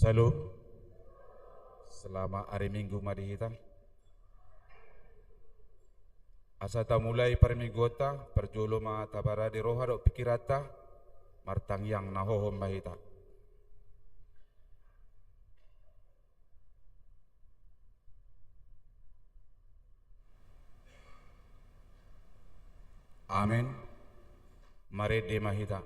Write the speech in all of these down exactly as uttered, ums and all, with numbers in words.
Syalom. Selamat ari Minggu ma di hita. Asa tamulai parmingguonta, parjolo ma taparade roha dohot pingkiranta, martangiang na hohom ma hita. Amen. Marende ma hita.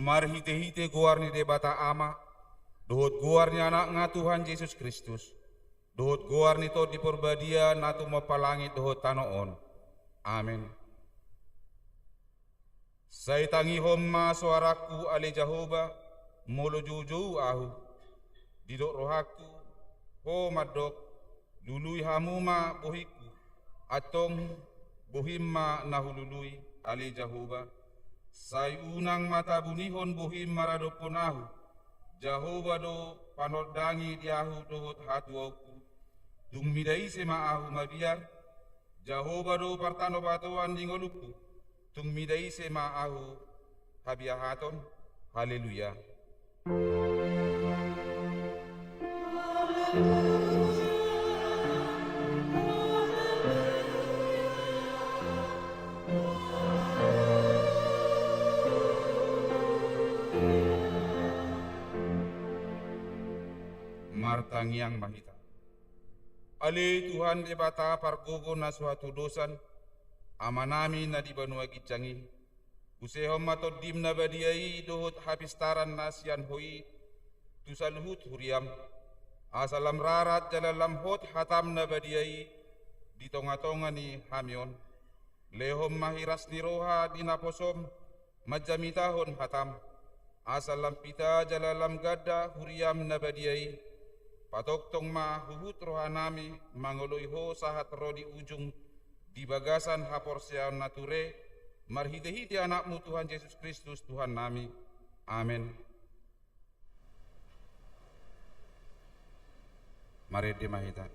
Marhitehite goar ni Debata Ama, dohot goar ni Anakna Tuhan Jesus Kristus, dohot goar ni Tondi Parbadia na tumompa langit dohot tano on. Amen. Sai tangihon ma soarangku ale Jahowa, molo joujou ahu. Didok rohangku, ho mandok, lului hamu ma bohingku, antong bohim ma na hulului, ale Jahowa. Sai unang ma tabunihon bohim maradophon ahu. Jahowa do panondangi di ahu dohot hatuaonku. Tung mida ise ma ahu mabiar, Jahowa do partanobatoan ni ngolungku, tung mida ise ma ahu habiahaton. Haleluya. Martangiang ma hita. Ale Tuhan Debata pargogo na so hatodosan, Amanami na di banua ginjang i, usehon ma Tondim na badia i dohot hapistaran na sian Ho i tu saluhut huriam, asa lam rarat jala lam hot hatam na badia i di tongatonga ni hami on. Lehon ma hiras ni roha di naposom manjamitahon hatam, asa lam pita jala lam ganda huriam na badia i. Patongtong ma huhut rohanami mangoloi Ho sahat ro di ujung di bagasan haporseaon na ture, marhitehite Anakmu Tuhan Jesus Kristus Tuhannami. Amen. Marende ma hita.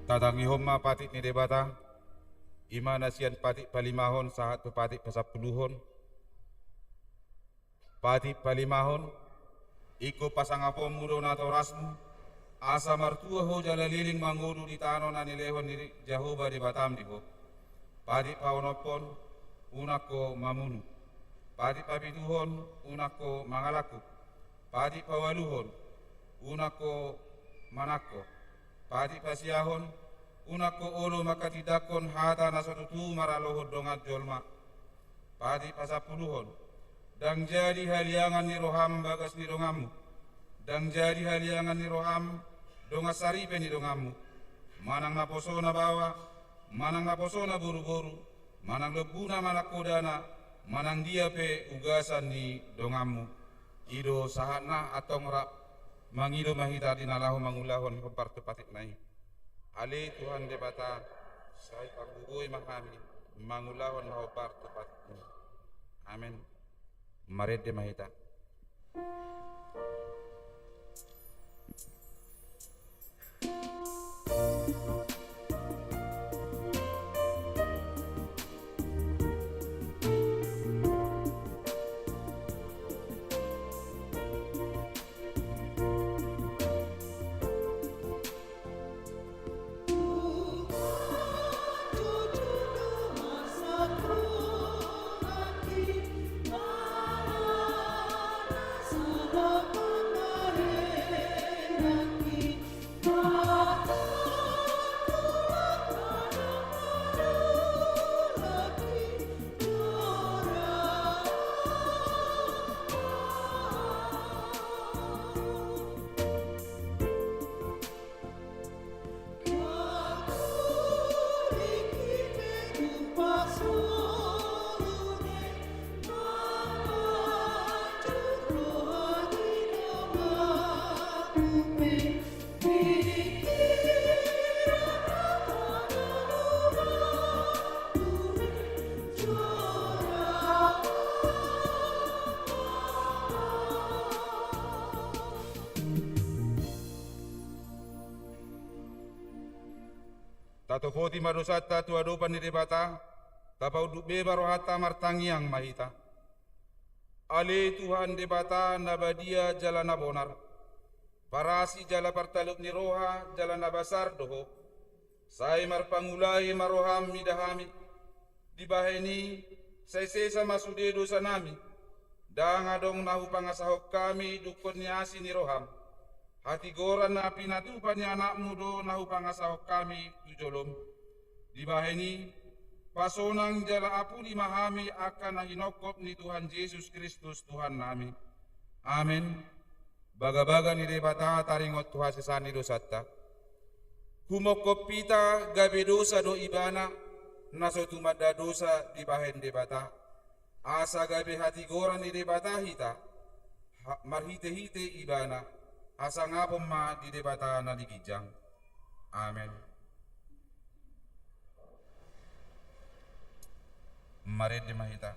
Tatangihon ma patik ni Debata, i ma na sian patik palimahon sahat tu patik pasampuluhon. Patik palimahon, ingkon pasangaponmu do natorasmu, asa martua ho jala leleng mangolu di tano na nilehon ni Jahowa Debatam di ho. Patik paonomhon, unang ho mamunu. Patik papituhon, unang ho mangalangkup. Patik paualuhon, unang ho manangko. Patik pasiahon, unang ho olo manghatindanghon hata na so tutu maralohon dongan jolma. Patik pasampuluhon, ndang jadi haliangan ni roham bagas ni donganmu, ndang jadi haliangan ni roham dongan saripe ni donganmu, manang naposona baoa, manang naposona boruboru, manang lombuna manang hodana, manang dia pe ugasan ni donganmu. I do sahatna, antong rap mangido ma hita di na laho mangulahon hombar tu patikna i. Ale Tuhan Debata, sai pargogoi ma hami mangulahon na hombar tu patikmu. Amen. Marende ma hita. Tatopoti ma dosanta tu adopan ni Debata, tapaunduk bebas rohanta, martangiang ma hita. Ale Tuhan Debata na badia jala na bonar, parasi jala partalup ni roha jala na basar do Ho. Sai marpangulahi ma roham mida hami. Dibahen i, sai sesa ma sude dosanami. Ndang adong na hupangasahon hami dungkon ni asi ni roham. Hatigoran na pinatupa ni Anakmu do na hupangasahon hami tu jolom. Dibahen i, pasonang jala apuli ma hami angka na hinongkop ni Tuhan Jesus Kristus Tuhannami. Amen. Bagabaga ni Debata taringot tu hasesaan ni dosanta. Humongkop hita gabe dosa do Ibana, na so tumanda dosa dibahen Debata. Asa gabe hatigoran ni Debata hita, ha-, marhitehite Ibana, hasangapon ma di Debata na di ginjang. Amen. Marende ma hita.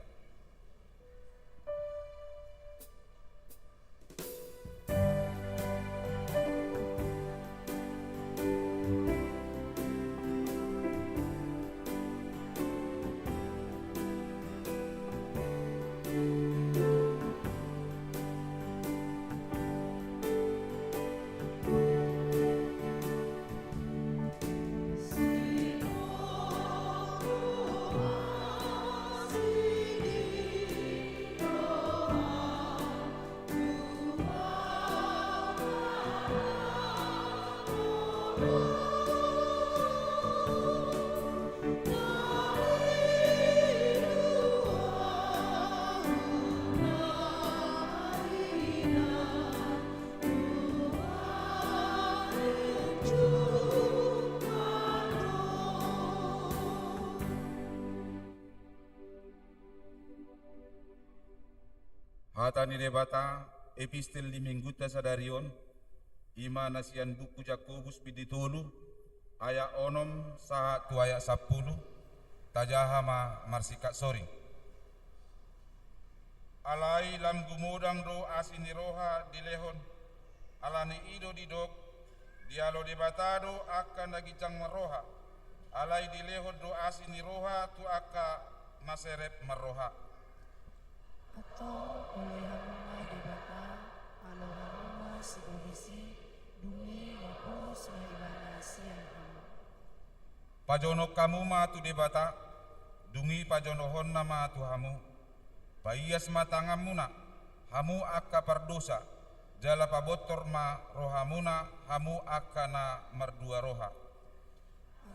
Hata ni Debata, epistel di Minggunta sadari on, i ma na sian buku Jakobus bindu tolu, ayat onom sahat tu ayat sampulu, tajaha ma marsingkat soring. Alai lam gumodang do asi ni roha dilehon, alani i do didok, dialo Debata do angka na ginjang marroha, alai dilehon do asi ni roha tu angka na serep marroha. Antong oloi hamu ma Debata, alo hamu ma sibolis i, dung i mapurus ma Ibana sian hamu. Pajonok hamu ma tu Debata, dung i pajonohonna ma tu hamu. Paias ma tanganmuna, hamu angka pardosa, Jala pabontor ma rohamuna hamu angka na mardua roha.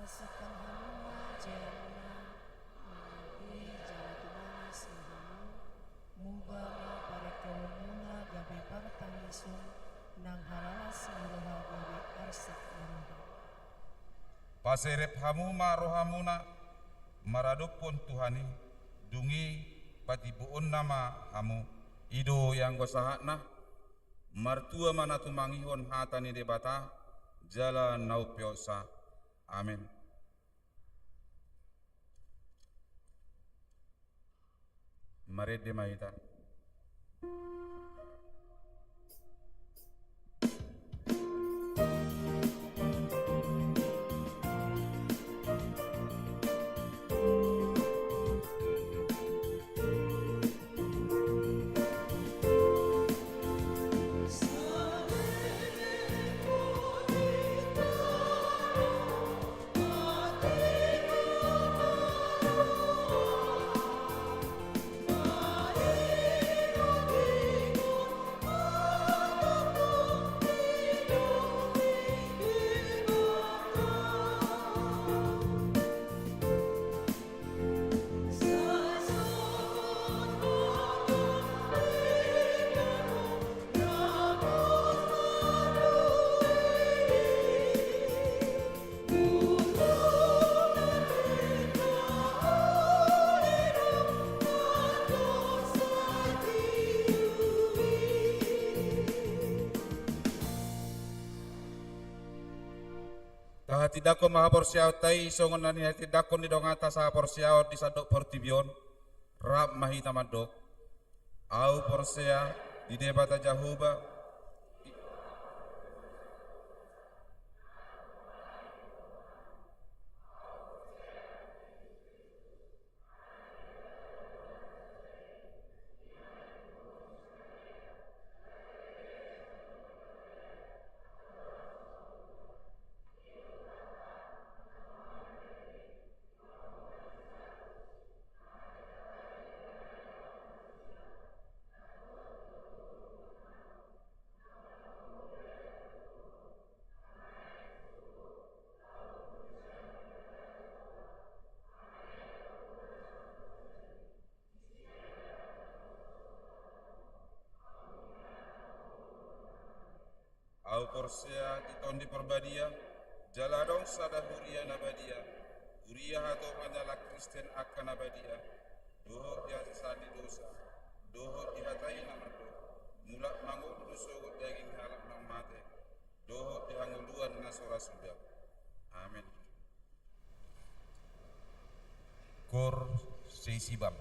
Arsakkan hamu ma jaemuna, mangangge jala tumalas ma hamu, muba ma parengkelonmuna gabe partangison, nang halalas ni roha gabe arsak ni roha. Paserep hamu ma rohamuna maradophon Tuhan i, dung i patimboonna ma hamu. I do ianggo sahatna. Martua ma na tumangihon hata ni Debata, jala na umpeopsa. Amen. Marende ma hita. Tahatindangkon ma haporseaonta i songon na nihatindangkon ni donganta sahaporseaon di sandok portibi on. Rap ma hita mandok: Ahu porsea di Debata Jahowa. Ahu porsea di Tondi Parbadia, jala adong sada huria na badia, huria hatopan ni halak Kristen angka na badia, dohot di hasesaan ni dosa, dohot di hata i na mandok: Mulak ma ngolu do sogot daging ni halak na mate, dohot di hangoluan na so ra suda. Amen. Koor seisibam.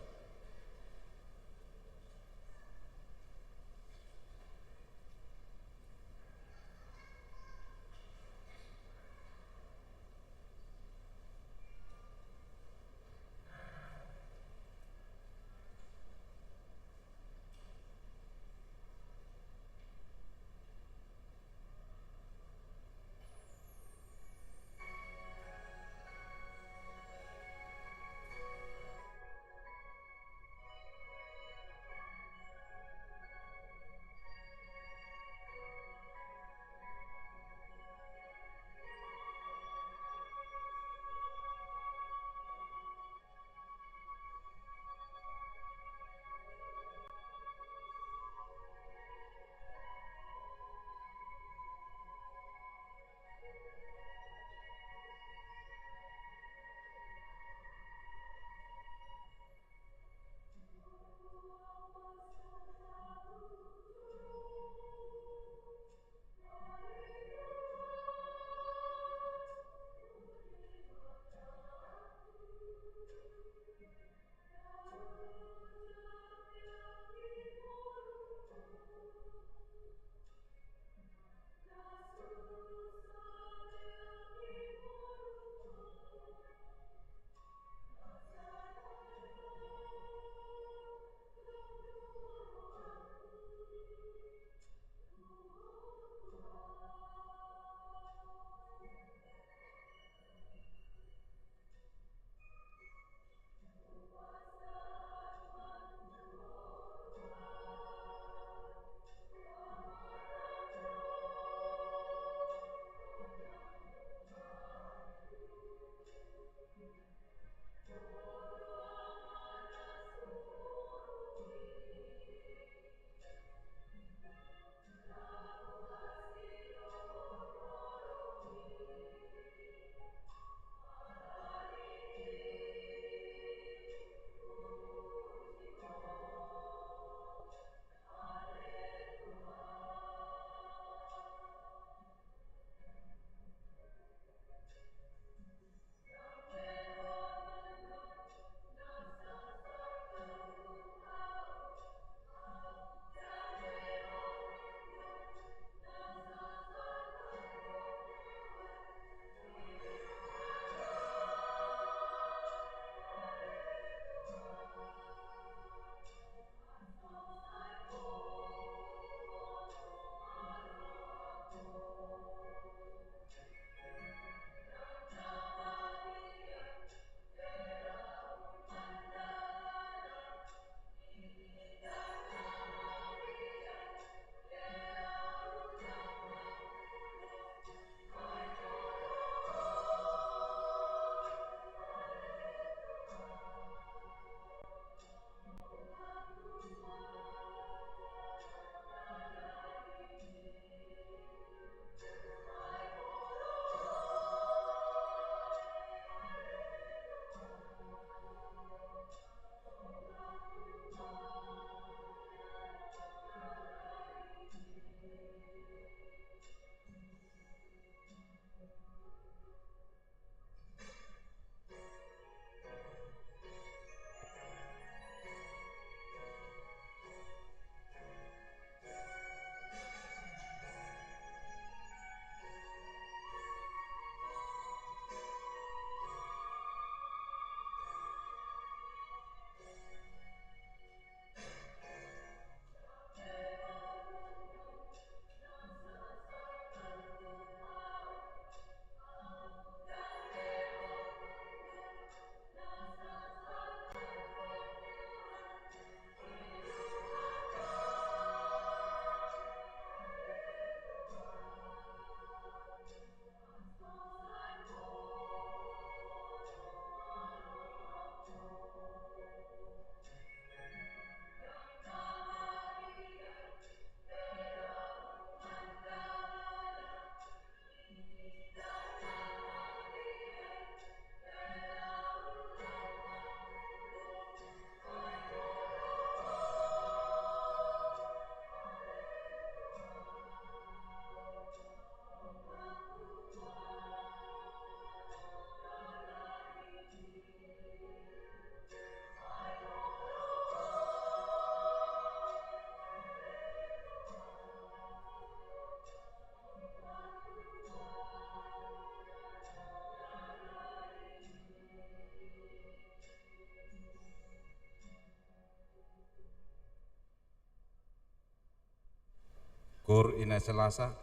Gor ina selasa.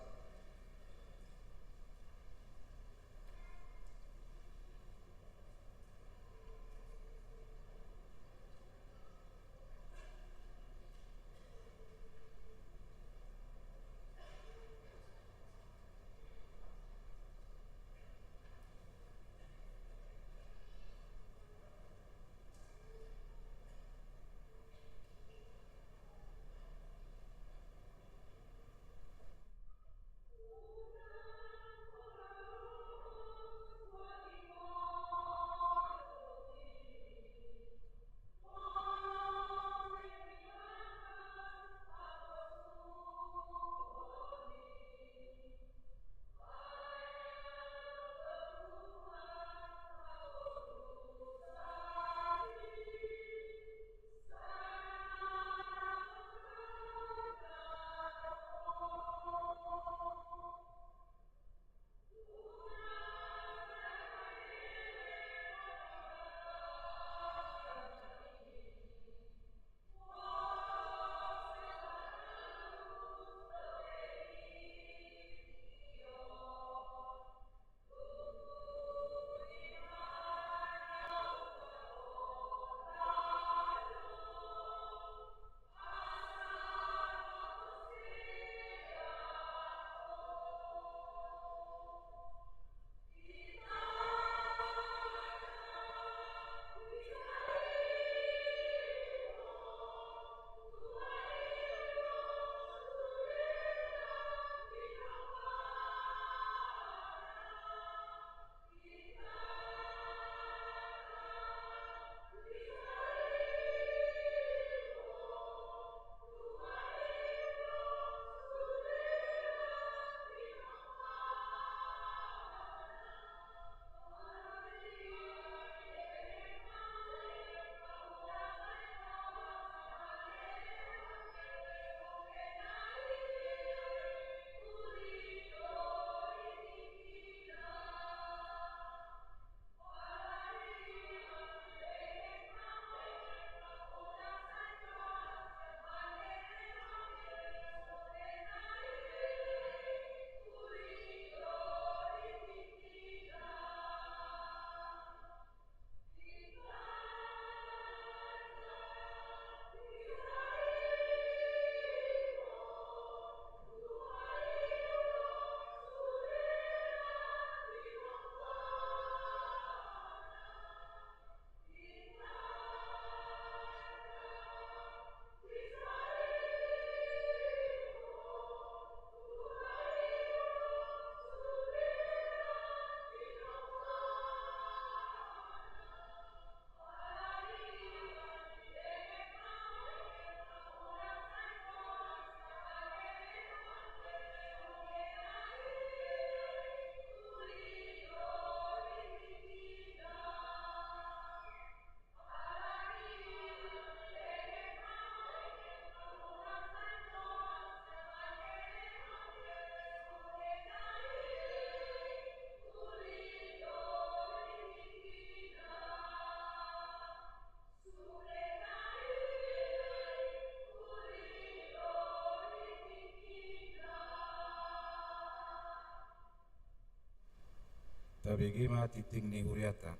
Tabege ma tingting ni hurianta.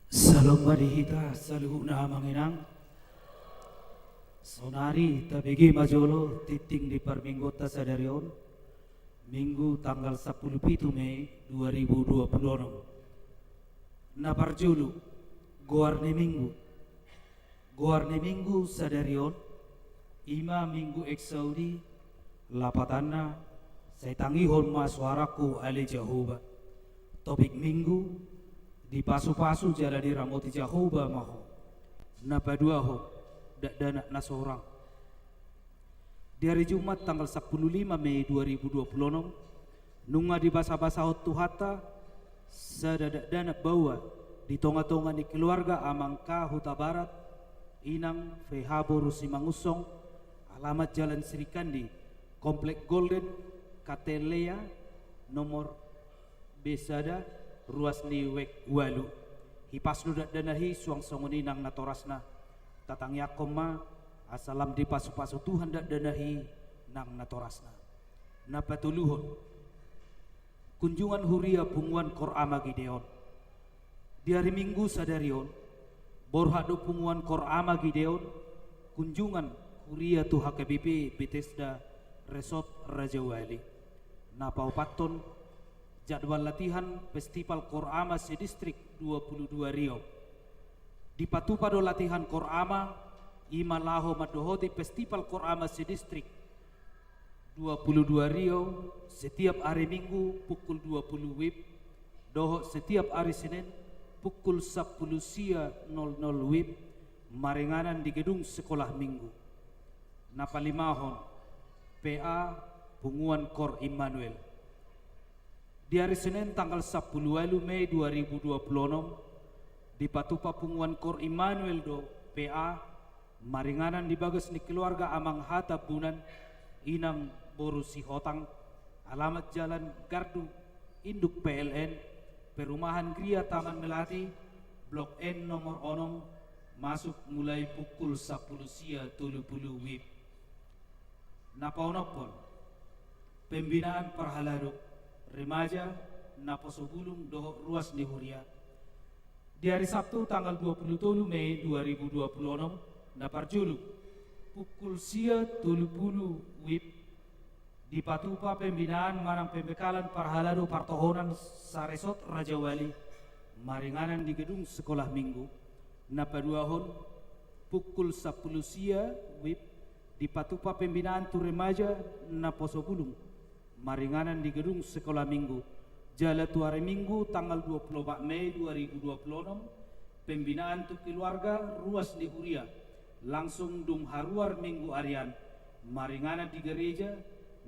Salom ma di hita saluhutna amang inang. Saonari tabege ma jolo tingting ni parmingguonta sadari on, Minggu tanggal sampulu pitu Mei dua ribu dua pulu onom. Na parjolo, goar ni Minggu. Goar ni Minggu sadari on, i ma Minggu Exaudi, lapatanna, sai tangihon ma soarangku ale Jahowa. Topik Minggu, dipasupasu jala diramoti Jahowa ma ho. Na paduahon, dakdanak na sorang. Di ari Jumat tanggal sampulu lima Mei dua ribu dua pulu onom, nunga dibasabasahon Tuhanta sada dakdanak baoa di tongatonga ni keluarga Amang K Hutabarat, Inang V H boru Simangunsong, alamat Jalan Srikandi, Komplek Golden, Cateleya, nomor B sada, ruas ni wijk ualu. Hipas do dakdanak i suang songon i nang natorasna. Tatangiangkon ma, asa lam dipasupasu Tuhan dakdanak i nang natorasna. Na patoluhon, kunjungan huria Punguan Kor Ama Gideon. Di ari Minggu sadari on, borhat do Punguan Kor Ama Gideon, kunjungan huria tu H K B P Bethesda Resort Rajawali. Na paopathon, jadwal latihan Festival Kor Ama se-Distrik dua puluh dua Riau. Dipatupa do latihan Kor Ama, i ma laho mandohoti Festival Kor Ama se-Distrik dua puluh dua Riau, setiap ari Minggu pukul dua puluh wib, dohot setiap ari Senin pukul sampulu sia nol nol wib, maringanan di gedung Sekolah Minggu. Na palimahon, P A Punguan Kor Immanuel. Di ari Senin tanggal sampulu ualu Mei dua ribu dua puluh onom, dipatupa Punguan Kor Immanuel do P A, maringanan di bagas ni keluarga Amang H Tambunan, Inang boru Sihotang, alamat Jalan Gardu, Induk P L N, Perumahan Gria Taman Melati, Blok N nomor onom, masuk mulai pukul sampulu sia tolu puluh wib. Na paonomhon, pembinaan parhalado, remaja, naposo bulung dohot ruas ni huria. Di ari Sabtu tanggal dua puluh tolu Mei dua ribu dua puluh onom, na parjolo, pukul sia tolu puluh wib, dipatupa pembinaan manang pembekalan parhalado partohonan sa-Resort Rajawali, maringanan di gedung Sekolah Minggu. Na paduahon, pukul sampulu sia wib, dipatupa pembinaan tu remaja naposo bulung, maringanan di gedung Sekolah Minggu. Jala tu ari Minggu tanggal dua puluh opat Mei dua ribu dua puluh onom, pembinaan tu keluarga ruas ni huria, langsung dung haruar Minggu arian, maringanan di gereja,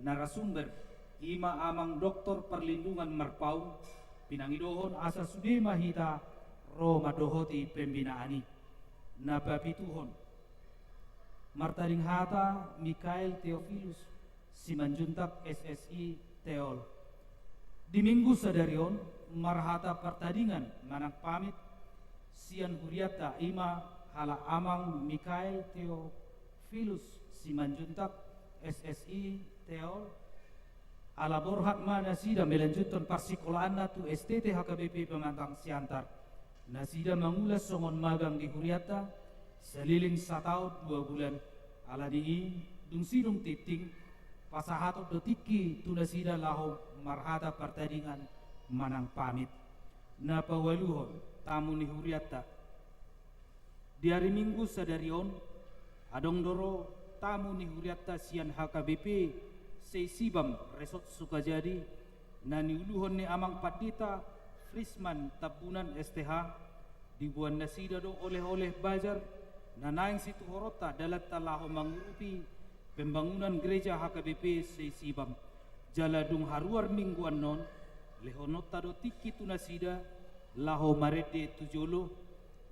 narasumber, i ma Amang Doktor Perlindungan Marpaung, pinangidohon asa sude ma hita ro mandohoti pembinaan i. Na papituhon, martading hata Mikael Theophilus Simanjuntak, S S I, Teol. Di Minggu sadari on, marhata partadingan manang pamit sian hurianta, i ma halak Amang Mikael Theophilus Simanjuntak, S S I, Teol, ala borhat ma nasida melanjuthon parsikolaanna tu S T T H K B P Pematang Siantar. Nasida mangulas songon magang di hurianta, saleleng sataon dua bulan. Ala ni i, dung sidung tingting, pasahaton do tingki tu nasida laho marhata partadingan manang pamit. Na paualuhon, tamu ni hurianta. Di ari Minggu sadari on, adong do ro tamu ni hurianta sian H K B P Seisibam Resort Sukajadi, na niuluhon ni Amang Pandita Frisman Tambunan, S T H, diboan nasida do oleh-oleh bazar, na naeng situhoronta dalanta laho mangurupi pembangunan gereja H K B P Seisibam. Jala dung haruar Minggu annon, lehononta do tingki tu nasida, laho marende tu jolo,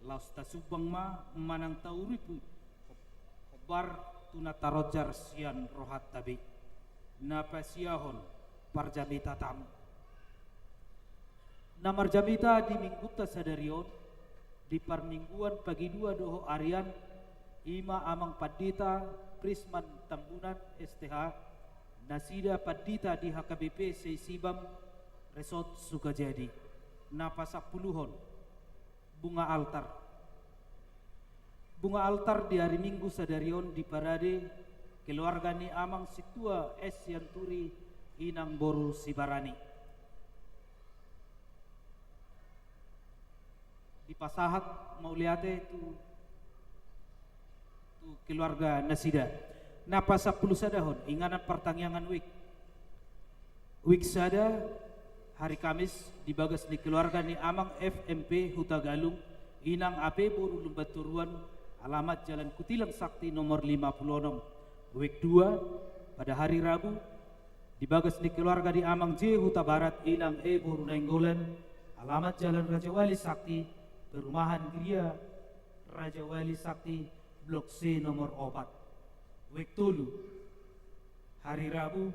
laos tasumbang ma manang taurupi hombar tu na taronjar sian rohanta be. Na pasiahon, parjamita tamu. Na marjamita di Minggunta sadari on, di parmingguan pagidua dohot arian, i ma Amang Pandita Frisman Tambunan, S T H, nasida pandita di H K B P Seisibam Resort Sukajadi. Na pasampuluhon, bunga altar. Bunga altar di ari Minggu sadari on diparade keluarga ni Amang Sintua S Sianturi, Inang boru Sibarani. Dipasahat mauliate tu, tu keluarga nasida. Na pasampulusadahon, inganan partangiangan wijk. Wijk sada, hari Kamis, di bagas ni keluarga ni Amang F M P Hutagalung, Inang A P boru Lumbantoruan, alamat Jalan Kutilang Sakti nomor lima puluh onom. Wijk dua, pada hari Rabu, di bagas ni keluarga ni Amang J Hutabarat, Inang E boru Nainggolan, alamat Jalan Rajawali Sakti, Perumahan Gria Rajawali Sakti, Blok C nomor opat. Wijk tolu, hari Rabu,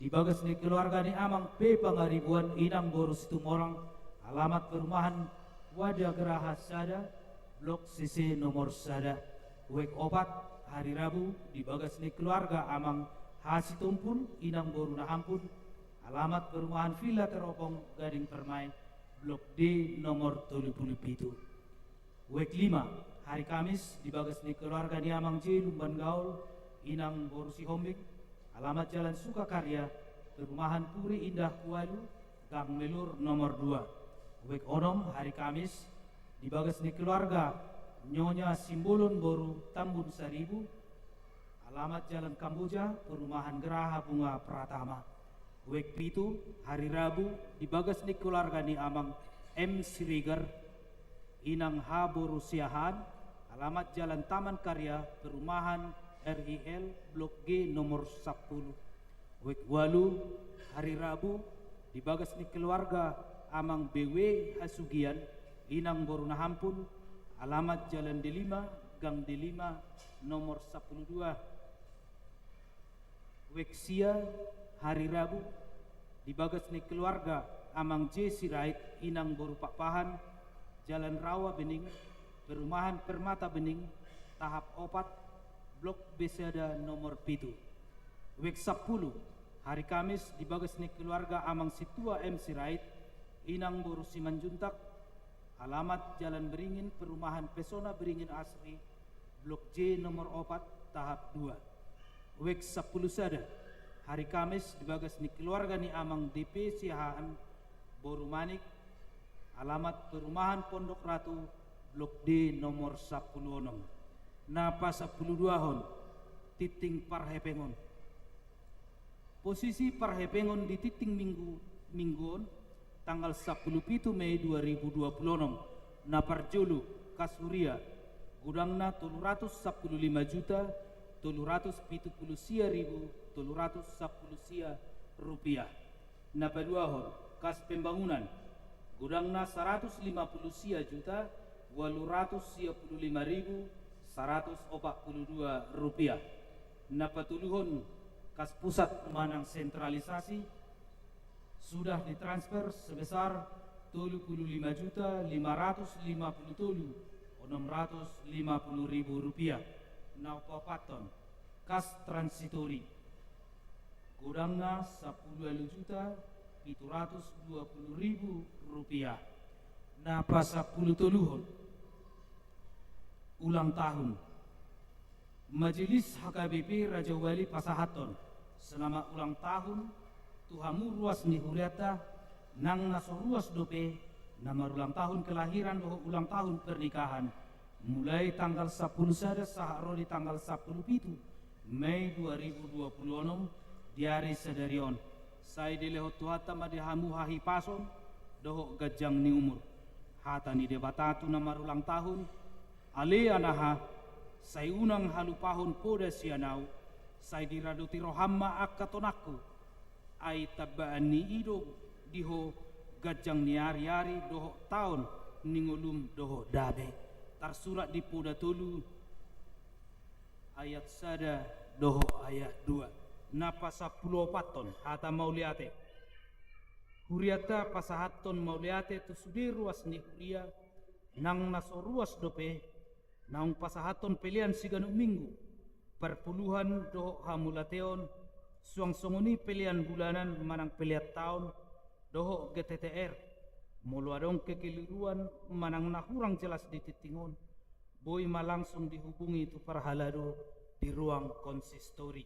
Di bagas ni keluarga ni Amang P Pangaribuan, Inang boru Situmorang, alamat perumahan Wada Geraha sada, blok C C nomor sada. Wek opat, hari Rabu, di bagas ni keluarga Amang H Sitompul, Inang boru Nahampul, alamat perumahan Villa Teropong, Gading Permai, blok D nomor tolu pulu pitu. Wek lima, hari Kamis, di bagas ni keluarga ni Amang J Lumban Gaol, Inang boru Sihombing, alamat Jalan Sukakarya, perumahan Puri Indah Kualu, Gang Melur nomor dua. Wek onom, hari Kamis, di bagas ni keluarga Nyonya Simbolon boru Tambun Saribu, alamat Jalan Kamboja, perumahan Geraha Bunga Pratama. Wek pitu, hari Rabu, di bagas ni keluarga ni Amang M Siregar, Inang H boru Siahaan, alamat Jalan Taman Karya, perumahan R I L, blok G nomor sampulu. Wek walu, hari Rabu, di bagas ni keluarga Amang B W Hasugian, Inang boru Nahampul, alamat Jalan D lima, Gang D lima, nomor sampulu dua. Wek sia, hari Rabu, di bagas ni keluarga Amang J Sirait, Inang boru Pakpahan, Jalan Rawa Bening, perumahan Permata Bening, tahap opat, blok B sada nomor pitu. Wek sampulu, hari Kamis, di bagas ni keluarga Amang Situa M Sirait, Inang boru Simanjuntak, alamat Jalan Beringin, perumahan Pesona Beringin Asri, blok J nomor opat, tahap dua. Wek sampulu sada, hari Kamis, di bagas ni keluarga ni Amang D P Siahaan boru Manik, alamat perumahan Pondok Ratu, blok D nomor sampulu onom. Na pasampulu duahon, tingting parhepengon. Posisi parhepengon di tingting minggu, minggu on, tanggal sampulu pitu Mei dua ribu dua pulu onom, na parjolo, kas huria, godangna tolu ratus sampulu lima juta tolu ratus pitu pulu sia ribu tolu ratus sampulu sia rupiah. Na paduahon, kas pembangunan, godangna saratus lima pulu sia juta ualu ratus sia pulu lima ribu saratus opat pulu dua rupiah. Na patoluhon, kas pusat manang sentralisasi, sudah ditransfer sebesar tolu pulu lima juta lima ratus lima pulu tolu onom ratus lima pulu ribu rupiah. Na paopathon, kas transitori, godangna sampulu ualu juta pitu ratus dua pulu ribu rupiah. Na pasampulu toluhon, ulang tahun. Majelis H K B P Rajawali pasahathon selamat ulang tahun tu hamu ruas ni hurianta, nang na so ruas dope na marulang tahun kelahiran dohot ulang tahun pernikahan, mulai tanggal sampulu sada sahat ro di tanggal sampulu pitu Mei dua ribu dua pulu onom, di ari sadari on. Sai dilehon Tuhanta ma di hamu hahipason dohot ganjang ni umur. Hata ni Debata tu na marulang tahun: Ale anaha, sai unang halupahon poda sian ahu, sai diradoti roham ma angka tonangku. Ai tambaan ni i do di ho ganjang ni ariari dohot taon ni ngolum dohot dame. Tarsurat di Poda tolu ayat sada dohot ayat dua. Na pasampulu opathon, hata mauliate. Hurianta pasahathon mauliate tu sude ruas ni huria, nang na so ruas dope, naung pasahathon pelean siganup minggu, parpuluhan dohot hamauliateon, suang songon i pelean bulanan manang pelean taon, dohot G T T R. Molo adong kekeliruan manang na hurang jelas di tingting on, boi ma langsung dihubungi tu parhalado di ruang konsistori.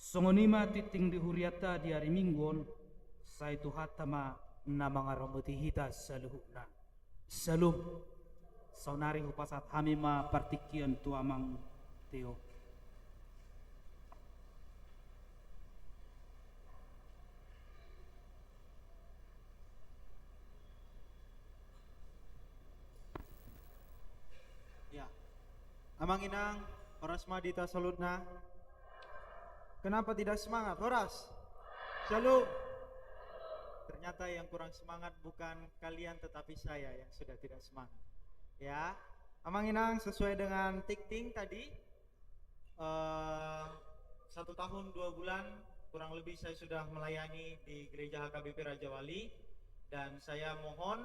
Songon i ma tingting di hurianta di ari Minggu on, sai Tuhanta ma na mangaramoti hita saluhutna. Syalom. Saonari hupasahat hami ma partingkian tu Amang Teo. Ya. Amang Inang, horas ma di hita saluhutna. Kenapa tidak semangat? Horas. Syalom. Ternyata yang kurang semangat bukan kalian, tetapi saya yang sudah tidak semangat. Ya. Amang Inang, sesuai dengan tingting tadi, eh, Satu tahun dua bulan kurang lebih saya sudah melayani di Gereja H K B P Raja Wali, dan saya mohon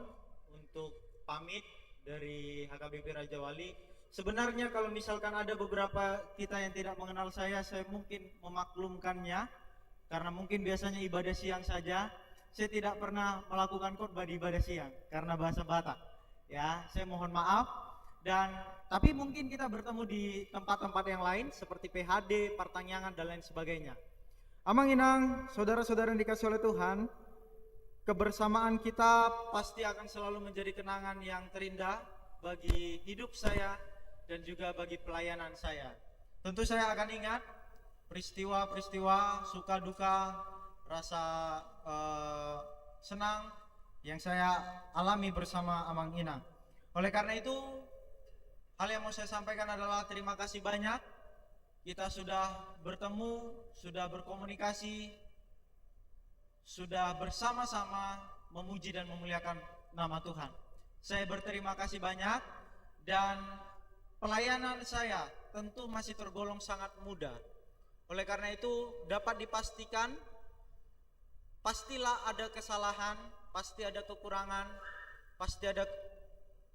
untuk pamit dari H K B P Raja Wali. Sebenarnya kalau misalkan ada beberapa kita yang tidak mengenal saya, saya mungkin memaklumkannya, karena mungkin biasanya ibadah siang saja. Saya tidak pernah melakukan khotbah di ibadah siang karena bahasa Batak. Ya, saya mohon maaf. Dan tapi mungkin kita bertemu di tempat-tempat yang lain seperti P H D, Partangiangan, dan lain sebagainya. Amang Inang, saudara-saudara yang dikasih oleh Tuhan, kebersamaan kita pasti akan selalu menjadi kenangan yang terindah bagi hidup saya dan juga bagi pelayanan saya. Tentu saya akan ingat peristiwa-peristiwa suka duka, rasa eh, senang yang saya alami bersama Amang Inang. Oleh karena itu, hal yang mau saya sampaikan adalah terima kasih banyak. Kita sudah bertemu, sudah berkomunikasi, sudah bersama-sama memuji dan memuliakan nama Tuhan. Saya berterima kasih banyak, dan pelayanan saya tentu masih tergolong sangat muda. Oleh karena itu, dapat dipastikan, pastilah ada kesalahan, pasti ada kekurangan, pasti ada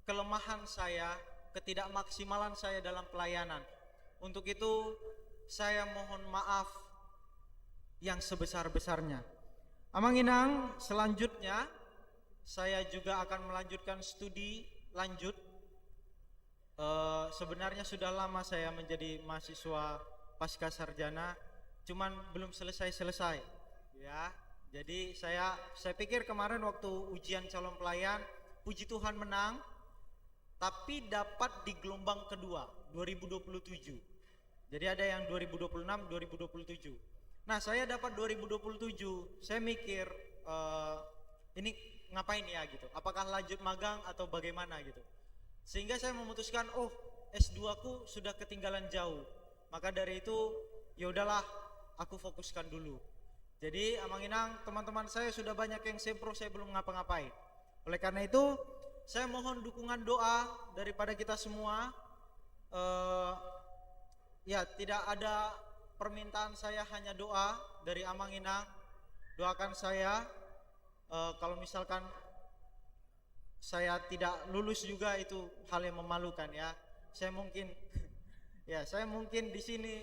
kelemahan saya, ketidakmaksimalan saya dalam pelayanan. Untuk itu, saya mohon maaf yang sebesar-besarnya. Amang Inang, selanjutnya saya juga akan melanjutkan studi lanjut. Eh, sebenarnya sudah lama saya menjadi mahasiswa pasca sarjana, cuman belum selesai-selesai. Ya, jadi saya saya pikir kemarin waktu ujian calon pelayan, puji Tuhan menang, tapi dapat di gelombang kedua, dua ribu dua puluh tujuh. Jadi ada yang dua ribu dua puluh enam, dua ribu dua puluh tujuh. Nah, saya dapat dua ribu dua puluh tujuh. Saya mikir, eh, ini ngapain ya gitu? Apakah lanjut magang atau bagaimana gitu? Sehingga saya memutuskan, oh, S dua ku sudah ketinggalan jauh. Maka dari itu, ya udahlah, aku fokuskan dulu. Jadi, Amang Inang, teman-teman saya sudah banyak yang sempro, saya belum ngapa-ngapain. Oleh karena itu, saya mohon dukungan doa daripada kita semua. Eh, ya, tidak ada permintaan saya, hanya doa dari Amang Inang. Doakan saya, eh, kalau misalkan saya tidak lulus juga, itu hal yang memalukan ya. Saya mungkin ya, saya mungkin di sini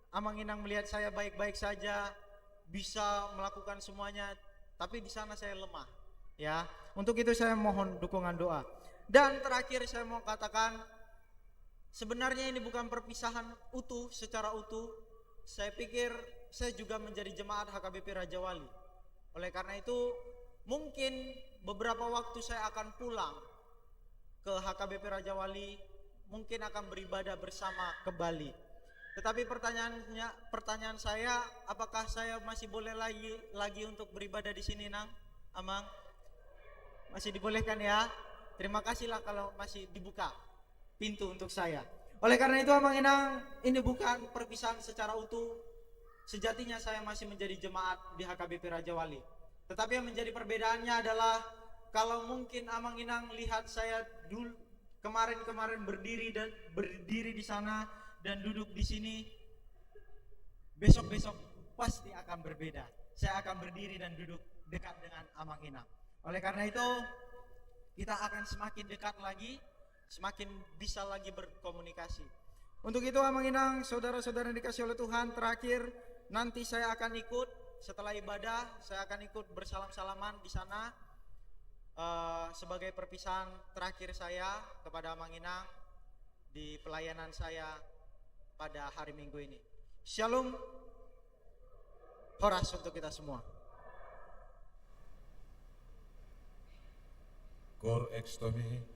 Amang Inang melihat saya baik-baik saja, bisa melakukan semuanya, tapi di sana saya lemah. Ya, untuk itu saya mohon dukungan doa. Dan terakhir saya mau katakan, sebenarnya ini bukan perpisahan utuh, secara utuh. Saya pikir saya juga menjadi jemaat H K B P Raja Wali. Oleh karena itu, mungkin beberapa waktu saya akan pulang ke H K B P Raja Wali, mungkin akan beribadah bersama kembali. Tetapi pertanyaannya, pertanyaan saya, apakah saya masih boleh lagi lagi untuk beribadah di sini, Nang, Amang? Masih dibolehkan ya? Terima kasihlah kalau masih dibuka pintu untuk saya. Oleh karena itu, Amang Inang, ini bukan perpisahan secara utuh. Sejatinya saya masih menjadi jemaat di H K B P Raja Wali. Tetapi yang menjadi perbedaannya adalah, kalau mungkin Amang Inang lihat saya dulu kemarin-kemarin berdiri dan berdiri di sana dan duduk di sini, besok-besok pasti akan berbeda. Saya akan berdiri dan duduk dekat dengan Amang Inang. Oleh karena itu, kita akan semakin dekat lagi, semakin bisa lagi berkomunikasi. Untuk itu, Amang Inang, saudara-saudara yang dikasih oleh Tuhan, terakhir, nanti saya akan ikut, setelah ibadah, saya akan ikut bersalam-salaman di sana, eh, sebagai perpisahan terakhir saya kepada Amang Inang di pelayanan saya pada hari Minggu ini. Shalom. Horas untuk kita semua. Cor extome.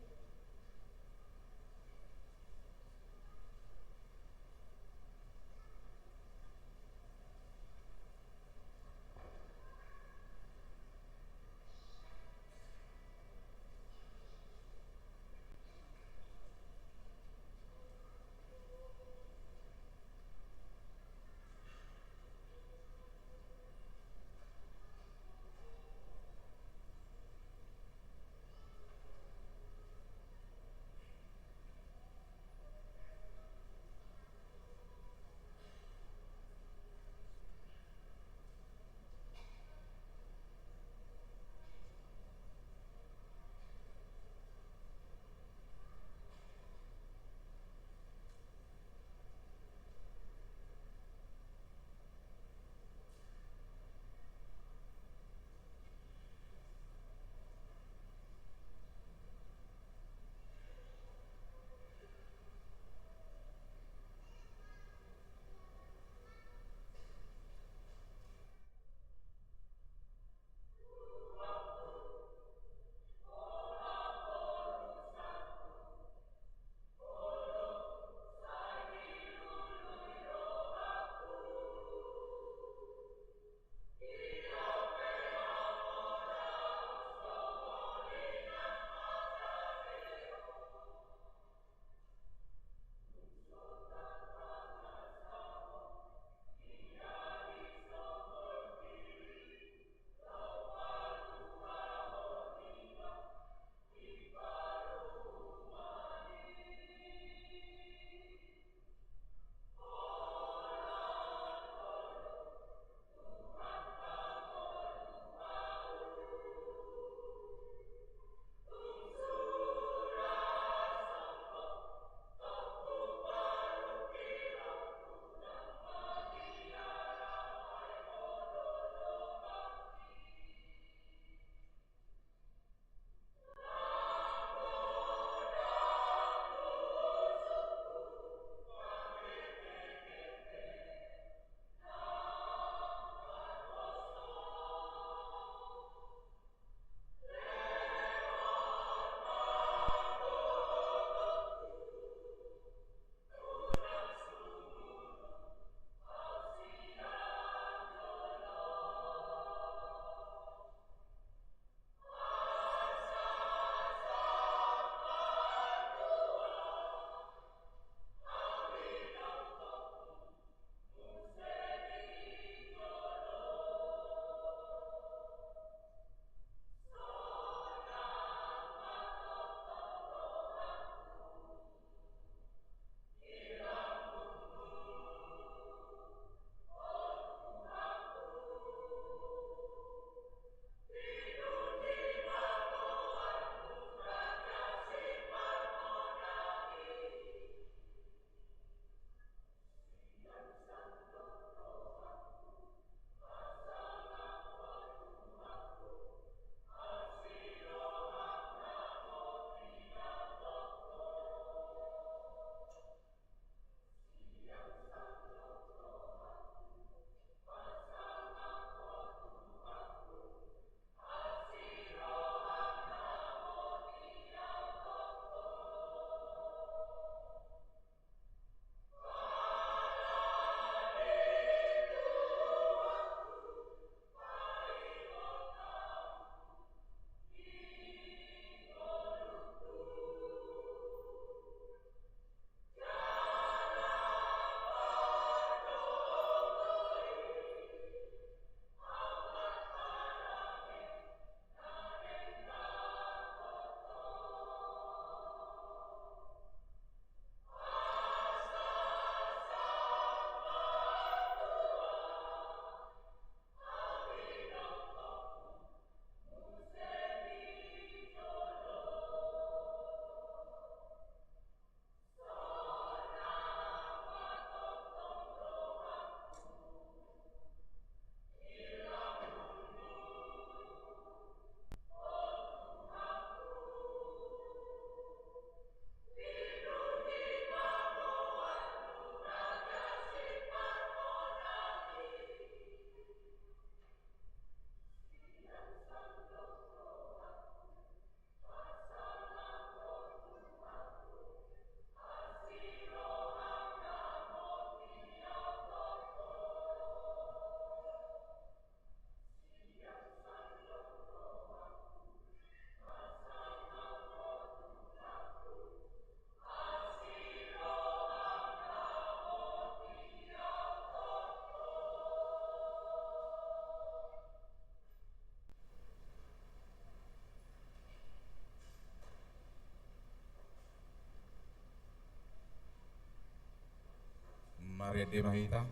Pede ma hita.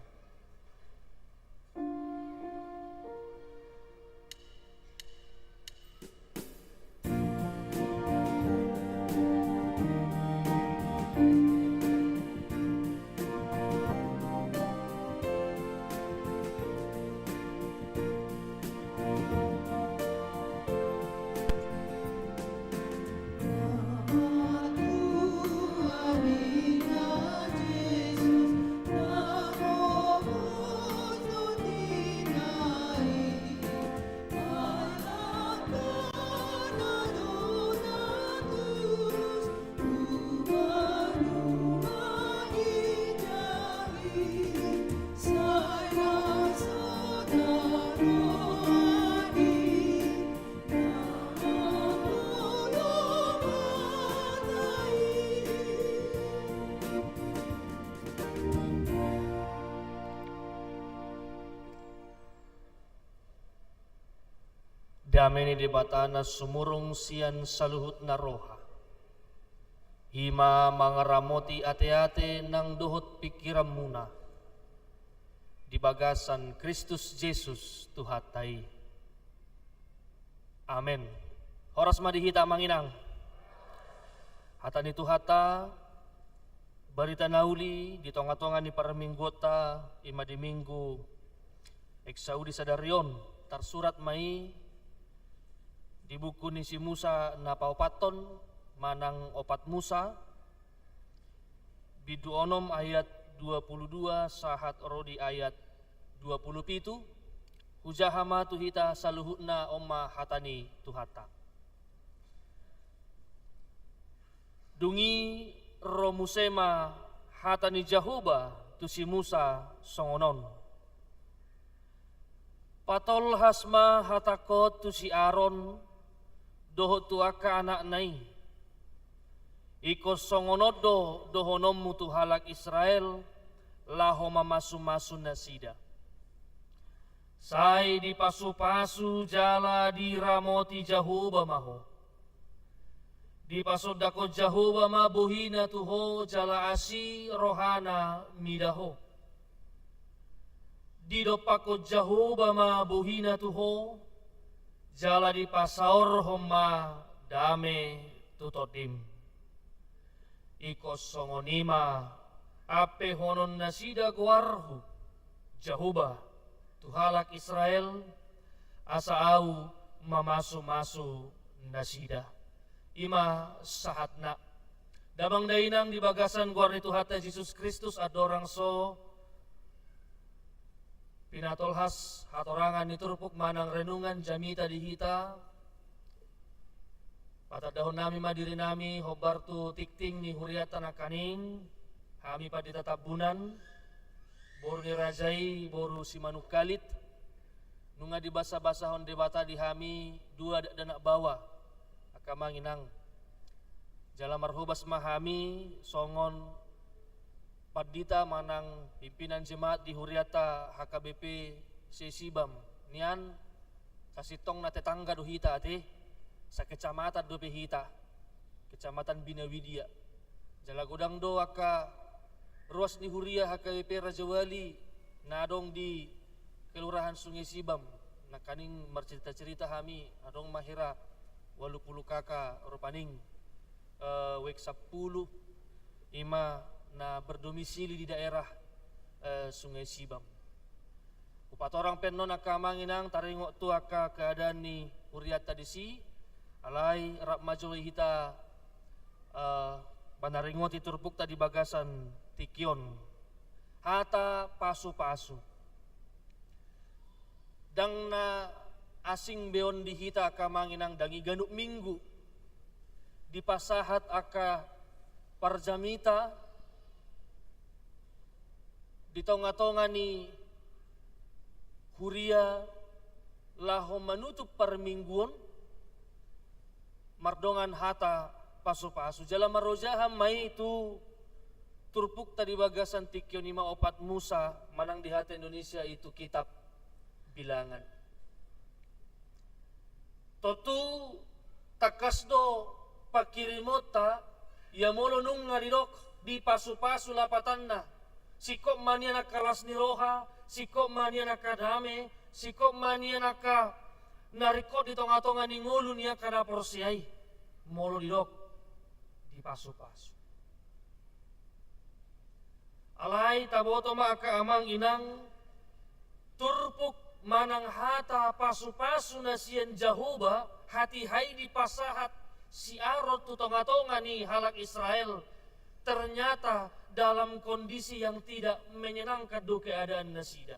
Dame ni Debata na sumurung sian saluhutna roha, i ma mangaramoti ateate nang dohot pingkiranmuna di bagasan Kristus Jesus Tuhanta i. Amen. Horas ma di hita, Amang Inang. Hata ni Tuhanta, barita na uli di tongatonga ni parmingguonta, i ma di Minggu Exaudi sadari on, tarsurat ma i di buku ni si Musa na paopathon manang Opat Musa, bindu onom ayat dua pulu dua sahat ro di ayat dua pulu pitu. Hujaha ma tu hita saluhutna, on ma hata ni Tuhanta. Dung i ro muse ma hata ni Jahowa tu si Musa songon on: Patolhas ma hatangkon tu si Aron dohot tu angka anakna i. Ingkon songon on do dohononmu tu halak Israel, laho mamasumasu nasida. Sai dipasupasu jala diramoti Jahowa ma ho. Dipasondangkon Jahowa ma bohina tu ho jala asi rohana mida ho. Didompakkon Jahowa ma bohina tu ho, jala dipasaorhon ma dame tu tondim. Ingkon songon i ma ampehonon nasida goarhu, Jahowa, tu halak Israel, asa ahu mamasumasu nasida. I ma sahatna. Damang dainang di bagasan goar ni Tuhanta Jesus Kristus, andorang so pinatolhas hatorangan ni turpuk manang renungan jamita di hita, patandahon nami ma diri nami hombar tu tingting ni hurianta nangkaning, hami Pandita Tambunan, boru ni raja i, boru Simanungkalit. Nunga dibasabasahon Debata di hami dua dakdanak baoa, angka Amang Inang. Jala marhobas ma hami songon pandita manang pimpinan jemaat di hurianta H K B P se Sibam nian, sasintongna tetangga do hita ate, sakecamatan dope hita, Kecamatan Bina Widia. Jala godang do angka ruas ni huria H K B P Rajawali na adong di Kelurahan Sungai Sibam, nangkaning marcerita-cerita hami, adong ma hira ualu pulu K K rupani, eh, W K sampulu, i ma na berdomisili di daerah, eh, Sungai Sibam. Hupatorang pe annon angka Amang Inang, taringot tu angka keadaan ni hurianta disi, alai rap ma jo hita, eh, manaringoti turpukta di bagasan tingki on. Hata pasupasu. Ndang na asing be on di hita angka Amang Inang, ndang i ganup minggu dipasahat angka parjamita di tongatonga ni huria laho manutup parmingguon mardongan hata pasupasu. Jala marojahan ma i tu turpukta di bagasan tingki on, i ma Opat Musa, manang di hata Indonesia i tu kitab Bilangan. Tontu tangkas do pangkirimonta, ia molo nunga didok dipasupasu lapatanna, Singkop ma nian angka las ni roha, singkop ma nian angka dame, singkop ma nian angka na ringkot di tonga-tonga ni ngolu ni angka na porsea i, molo didok dipasu-pasu. Alai taboto ma angka amang inang, turpuk manang hata pasu-pasu na sian Jahowa, hatiha i dipasahat si Aron tu tonga-tonga ni halak Israel, ternyata dalam kondisi yang tidak menyenangkan do keadaan nasida.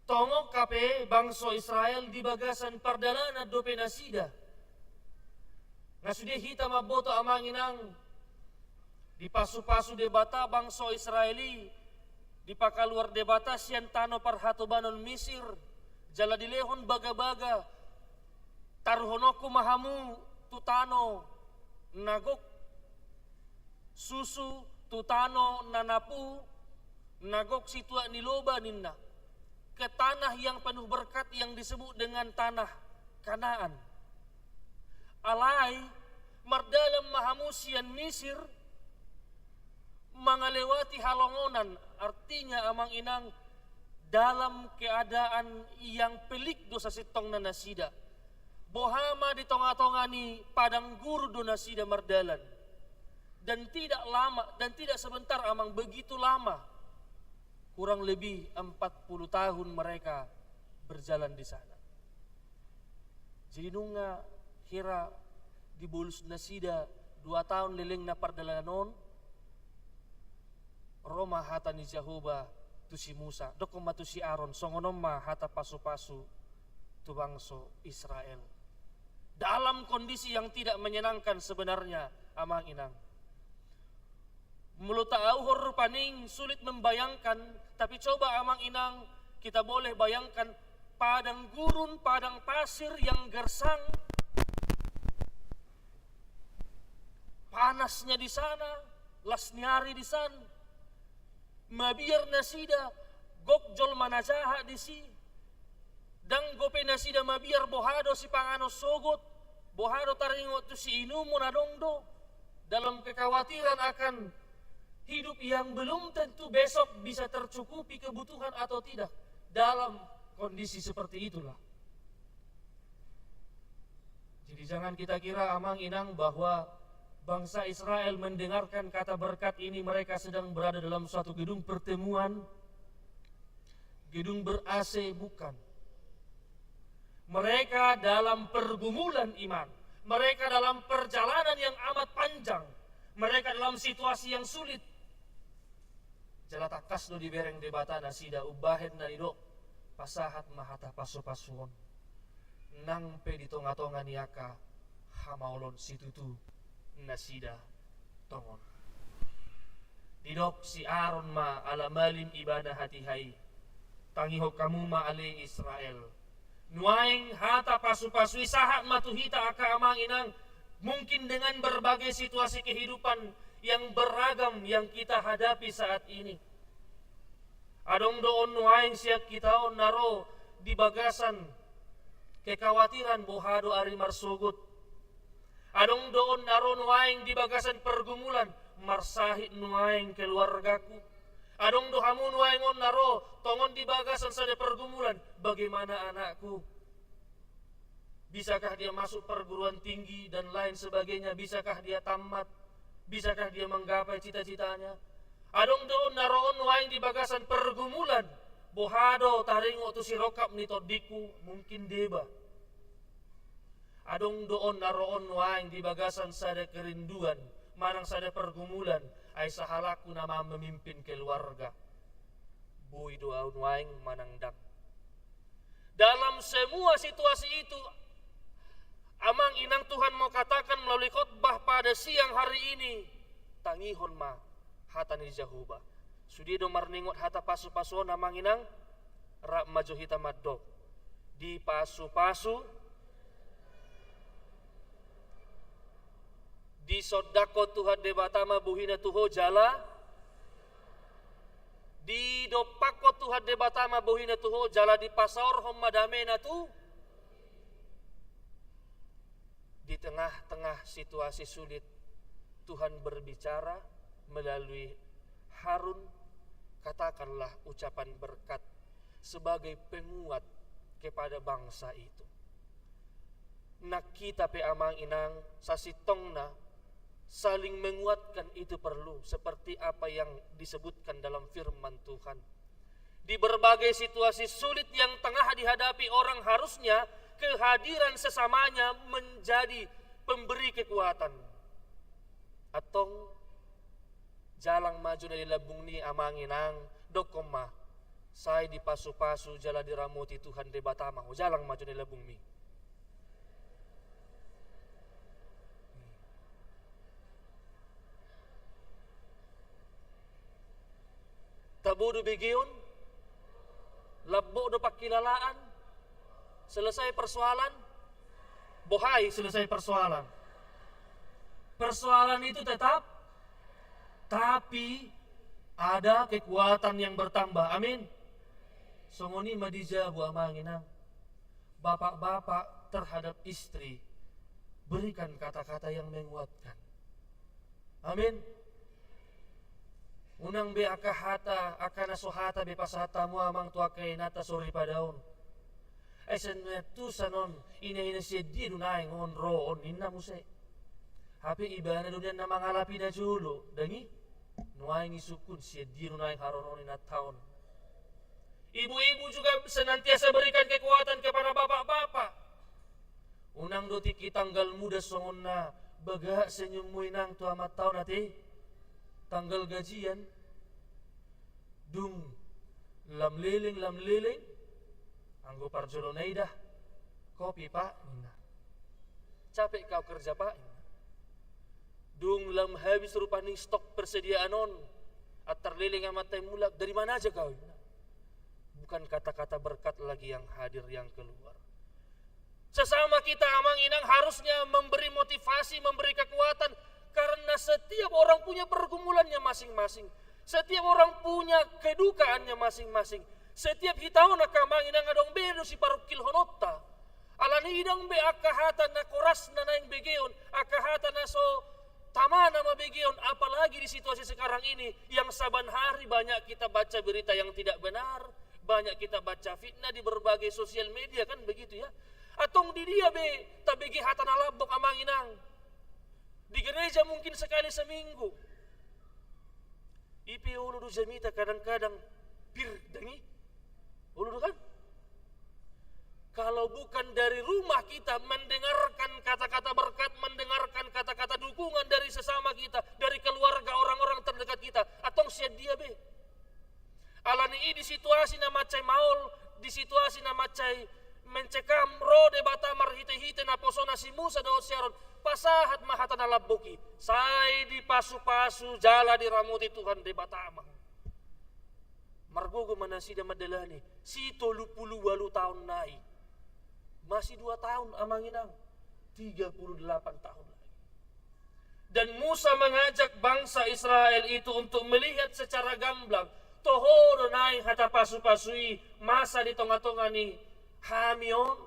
Tongon hape bangso Israel di bagasan pardalanan dope nasida. Nga sude hita mamboto amang inang, dipasu-pasu Debata bangso Israel i, dipakaluar Debata sian tano parhatobanon Misir, jala dilehon bagabaga, taruhononku ma hamu tu tano na gok susu, tu tano na napu, na gok situak ni loba ninna, ke tanah yang penuh berkat yang disebut dengan tanah Kanaan. Alai, mardalan ma hamu sian Misir, mangalewati halongonan, artinya amang inang, dalam keadaan yang pelik do sasintongna nasida. Boha ma di tonga-tonga ni padang gurun do nasida mardalan. Dan tidak lama, dan tidak sebentar amang, begitu lama. Kurang lebih empat puluh tahun mereka berjalan di sana. Jadi nunga hira dibolus nasida dua taon lelengna pardalanan on, ro ma hata ni Jahowa tu si Musa, dokkon ma tu si Aron, songon on ma hata pasu-pasu tu bangso Israel. Dalam kondisi yang tidak menyenangkan sebenarnya, amang inang. Molo taauhon rupani sulit membayangkan, tapi coba amang inang, kita boleh bayangkan padang gurun, padang pasir yang gersang, panasnya di sana, las ni ari di sana. Mabiar nasida, gok jolma na jahat disi. Ndang gok pe nasida mabiar boha do sipanganon sogot, boha do taringot tu siinumon, adong do dalam kekhawatiran akan hidup yang belum tentu besok bisa tercukupi kebutuhan atau tidak dalam kondisi seperti itulah. Jadi jangan kita kira amang inang bahwa bangsa Israel mendengarkan kata berkat ini mereka sedang berada dalam suatu gedung pertemuan, gedung ber-A C, bukan. Mereka dalam pergumulan iman. Mereka dalam perjalanan yang amat panjang. Mereka dalam situasi yang sulit. Jala tangkas do dibereng Debata nasida umbahen na didok, pasahat ma hata pasu-pasu on. Nang pe di tonga-tonga ni angka hamaolon situtu nasida tongon. Didok si Aron ma ala malim ibana hatiha i, tangihon hamu ma ale Israel. Nuaeng hata pasu-pasu i sahat ma tu hita angka amang inang, mungkin dengan berbagai situasi kehidupan yang beragam yang kita hadapi saat ini. Adong do on nuaeng sian hita on na ro di bagasan kekhawatiran boha do ari marsogot. Adong do on na ro nuaeng di bagasan pergumulan, marsahit nuaeng keluargaku. Adong do hamu nuaeng on na ro tongon di bagasan sada pergumulan, bagaimana anakku? Bisakah dia masuk perguruan tinggi dan lain sebagainya? Bisakah dia tamat? Bisakah dia menggapai cita-citanya? Adong do on na ro on nuaeng di bagasan pergumulan, boha do taringot tu sirongkap ni tondingku? Mungkin deba. Adong do on na ro on nuaeng di bagasan sada kerinduan manang sada pergumulan, ai sahalakku nama memimpin keluarga. Boi do au nuaeng manang ndang. Dalam semua situasi itu, amang inang, Tuhan mau katakan melalui khotbah pada siang hari ini, tangihon ma hata ni Jahowa. Sude do marningot hata pasu-pasu on amang inang, rap ma jo hita mandok. Dipasu-pasu, disondangkon Tuhan Debata ma bohina tu ho jala, didompakkon Tuhan Debata ma bohina tu ho jala dipasaorhon ma damena tu. Di tengah-tengah situasi sulit, Tuhan berbicara, melalui Harun, katakanlah ucapan berkat sebagai penguat kepada bangsa itu. Nang hita pe, Amang Inang, sasintongna saling menguatkan itu perlu, seperti apa yang disebutkan dalam firman Tuhan. Di berbagai situasi sulit yang tengah dihadapi orang, harusnya kehadiran sesamanya menjadi pemberi kekuatan. Antong, jalang ma jo na di lambungmi, Amang Inang, dokkon ma: Sai dipasupasu jala diramoti Tuhan Debatama ho. Jalang ma jo na di lambungmi. Tabo do begeon? Lambok do pangkilalaan? Selesai persoalan? Boha i selesai persoalan? Persoalan itu tetap, tapi ada kekuatan yang bertambah. Amin. Songon i ma di jabu, Amang Inang. Bapak-bapak terhadap istri, berikan kata-kata yang menguatkan. Amin. Unang be angka hata, angka na so hata be pasahat hamu, Amang, tu angka inanta so ripadaon. Ai sian na tusan on, ina-ina sian dia do nuaeng on ro on, ninna muse. Hape ibana do nian na mangalapi na jolo, dang i? Nuaeng isungkun sian dia do nuaeng haroron inanta on. Ibu-ibu juga senantiasa berikan kekuatan kepada bapak-bapak. Unang do tingki tanggal muda songon na bagak senyummu, Inang, tu amanta on ate. Tanggal gajian, dung lam leleng, lam leleng, anggo parjolo na i da. Kopi, Pak, ninna. Capek kau kerja, Pak, ninna. Dung lam habis rupani stok persediaan on, antar leleng amanta i mulak, dari mana aja kau, ninna. Bukan kata-kata berkat lagi yang hadir, yang keluar. Sesama kita, Amang Inang, harusnya memberi motivasi, memberi kekuatan, karena setiap orang punya pergumulannya masing-masing. Setiap orang punya kedukaannya masing-masing. Setiap hita on, angka Amang Inang, adong be na siparungkilhononta. Alani i, dang be angka hata na koras na naeng begeon, angka hata na so tama na mabegeon, apalagi di situasi sekarang ini yang saban hari banyak kita baca berita yang tidak benar, banyak kita baca fitnah di berbagai sosial media, kan begitu ya. Antong di dia be tabege hata na lambok, Amang Inang? Di gereja mungkin sekali seminggu. I pe olo do jamita kadang-kadang, pir, dang i? Olo do kan? Kalau bukan dari rumah kita mendengarkan kata-kata berkat, mendengarkan kata-kata dukungan dari sesama kita, dari keluarga, orang-orang terdekat kita, antong sian dia be? Alani i, di situasi na mansai maol, di situasi na mansai mencekam, ro Debata marhite-hite naposona si Musa dohot si Aron, pasahat ma hata na lambok i: Sai dipasu-pasu jala diramoti Tuhan Debatama. Margogo ma nasida mandalani, si tolu pulu ualu taon nai. Masih dua tahun, Amang Inang, tiga puluh delapan tahun lagi. Dan Musa mengajak bangsa Israel itu untuk melihat secara gamblang, toho do naeng hata pasu-pasu i masa di tonga-tonga ni hami on?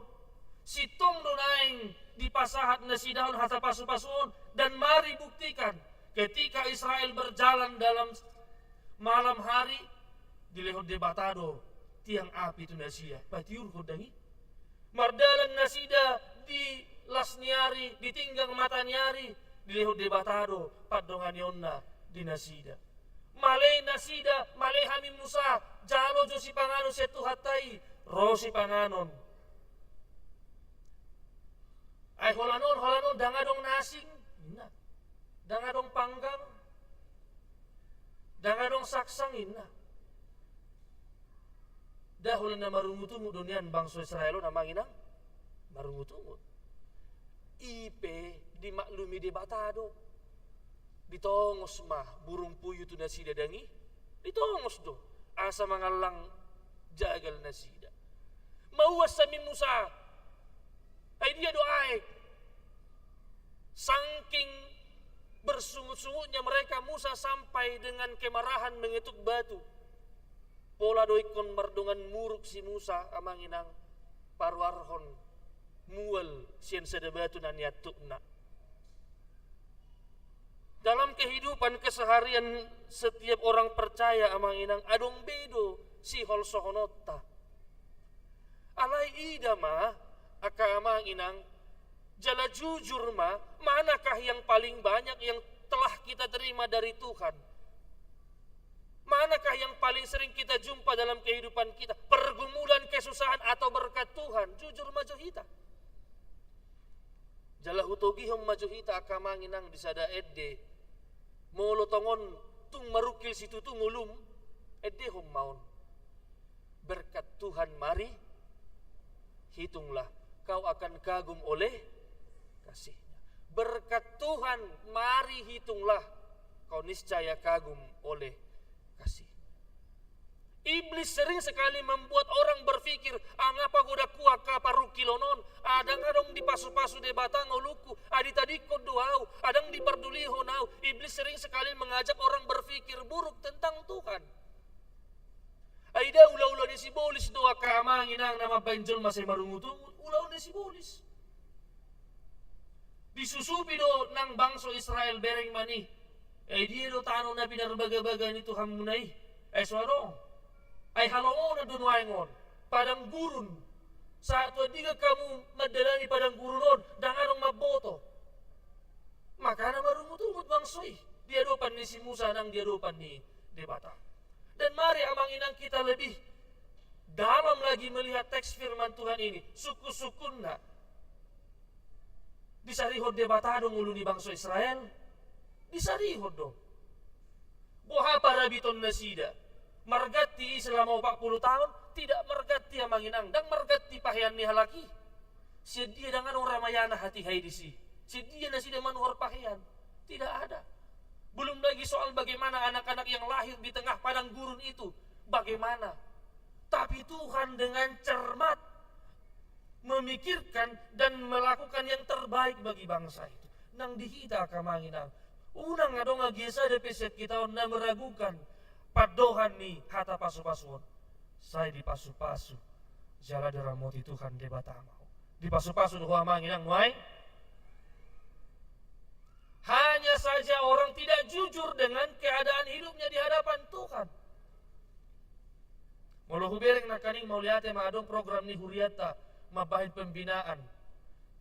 Sintong do naeng dipasahat nasida on hata pasu-pasu on? Dan mari buktikan, ketika Israel berjalan dalam malam hari, dilehon Debata do tiang api tu nasida, patiurhon, dang i? Mardalan nasida di las ni ari, di tinggang mata ni ari, dilehon Debata do pandonganionna di nasida. Male nasida, male hami Musa, jalo jo sipanganon sian Tuhanta i, ro sipanganon. Ai holan on, holan on, dang adong nasing, ninna. Dang adong panggang, dang adong saksang, ninna. Nda holan na marungut-ungut do nian bangso Israel on, Amang Inang? Marungut-ungut. I pe dimaklumi Debata do. Ditongos ma burung puyuh tu nasida, dang i? Ditongos do asa mangallang jagal nasida. Mauas hami Musa. Ai dia do aek? Sangking bersungut-sungutnya mereka, Musa sampai dengan kemarahan mengetuk batu. Pola do ingkon mardongan muruk si Musa, Amang Inang, paruarhon mual sian sada batu na niantukna. Dalam kehidupan keseharian setiap orang percaya, amang inang, adong be do siholsohononta. Alai ida ma, angka amang inang, jala jujur ma, manakah yang paling banyak yang telah kita terima dari Tuhan? Manakah yang paling sering kita jumpa dalam kehidupan kita? Pergumulan, kesusahan, atau berkat Tuhan? Jujur ma jo hita. Jala hutogihon ma jo hita, angka amang inang, di sada ende. Molo tongon tung marungkil situtu ngolum, endehon ma on. Berkat Tuhan mari, hitunglah, kau akan kagum oleh kasih-Nya. Berkat Tuhan mari, hitunglah, kau niscaya kagum oleh kasih-Nya. Iblis sering sekali membuat orang berpikir, "Ah, nga pagodangku angka parungkilon on? Ah, ndang adong dipasupasu Debata ngolungku, ah, ditadingkon do ahu, ah, ndang dipardulihon ahu." Iblis sering sekali mengajak orang berpikir buruk tentang Tuhan. Ai da ulaula ni sibolis do, angka amang inang, na mambahen jolma sai marungutungut, ulaula ni sibolis. Disusupi do nang bangso Israel bereng ma ni. Ai dia do tano na pinarbagabaga ni Tuhanmuna i? Ai so adong. Ai halongonan do nuaeng on, padang gurun. Sahat tu andigan hamu mandalani padang gurun on, ndang adong mamboto. Makana marungutungut bangso i di adopan ni si Musa nang di adopan ni Debata. Dan mari, amang inang, kita lebih dalam lagi melihat teks firman Tuhan ini. Sungkunsungkunna, disarihon Debata do ngolu ni bangso Israel? Disarihon do. Boha parabiton nasida? Marganti i selama opat puluh tahun? Tidak marganti, amang inang, ndang marganti pahean ni halak i. Sian dia? Ndang adong Ramayana hatiha i disi. Sian dia nasida manuhor pahean? Tidak ada. Belum lagi soal bagaimana anak-anak yang lahir di tengah padang gurun itu, bagaimana. Tapi Tuhan dengan cermat memikirkan dan melakukan yang terbaik bagi bangsa itu. Nang di hita, angka amang inang, unang adong agia sada pe sian hita on na meragukan pandohan ni hata pasupasu on. Sai dipasupasu jala diramoti Tuhan Debata ma ho. Dipasupasu do ho, amang inang, nuaeng? Hanya saja orang tidak jujur dengan keadaan hidupnya di hadapan Tuhan. Molo hubereng nangkaning, mauliate ma, adong program ni hurianta mambahen pembinaan.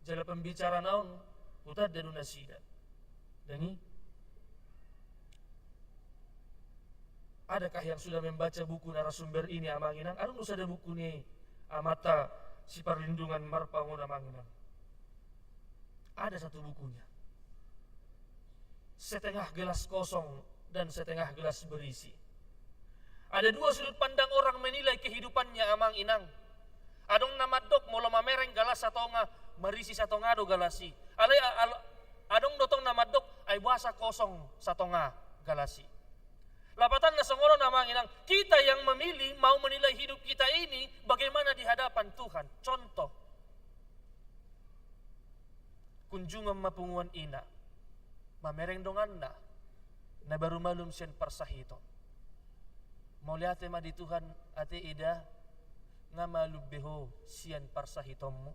Jala pembicarana on hutanda do nasida. Dang i? Adakah yang sudah membaca buku narasumber ini, amang inang? Adong do sada buku ni amanta si Parlindungan Marpaung on, amang inang. Ada satu bukunya. Setengah gelas kosong dan setengah gelas berisi. Ada dua sudut pandang orang menilai kehidupannya, amang inang. Adong na mandok, molo mamereng galas satonga, marisi satonga do galas i. Alai a-, al-, adong do tong na mandok, ai boasa kosong satonga galas i. Lapatanna songon on, amang inang, kita yang memilih mau menilai hidup kita ini bagaimana di hadapan Tuhan. Contoh, kunjungan ma punguan ina, mamereng donganna na baru malum sian parsahiton. Mauliate ma di Tuhan, ate eda, nga malum be ho sian parsahitonmu.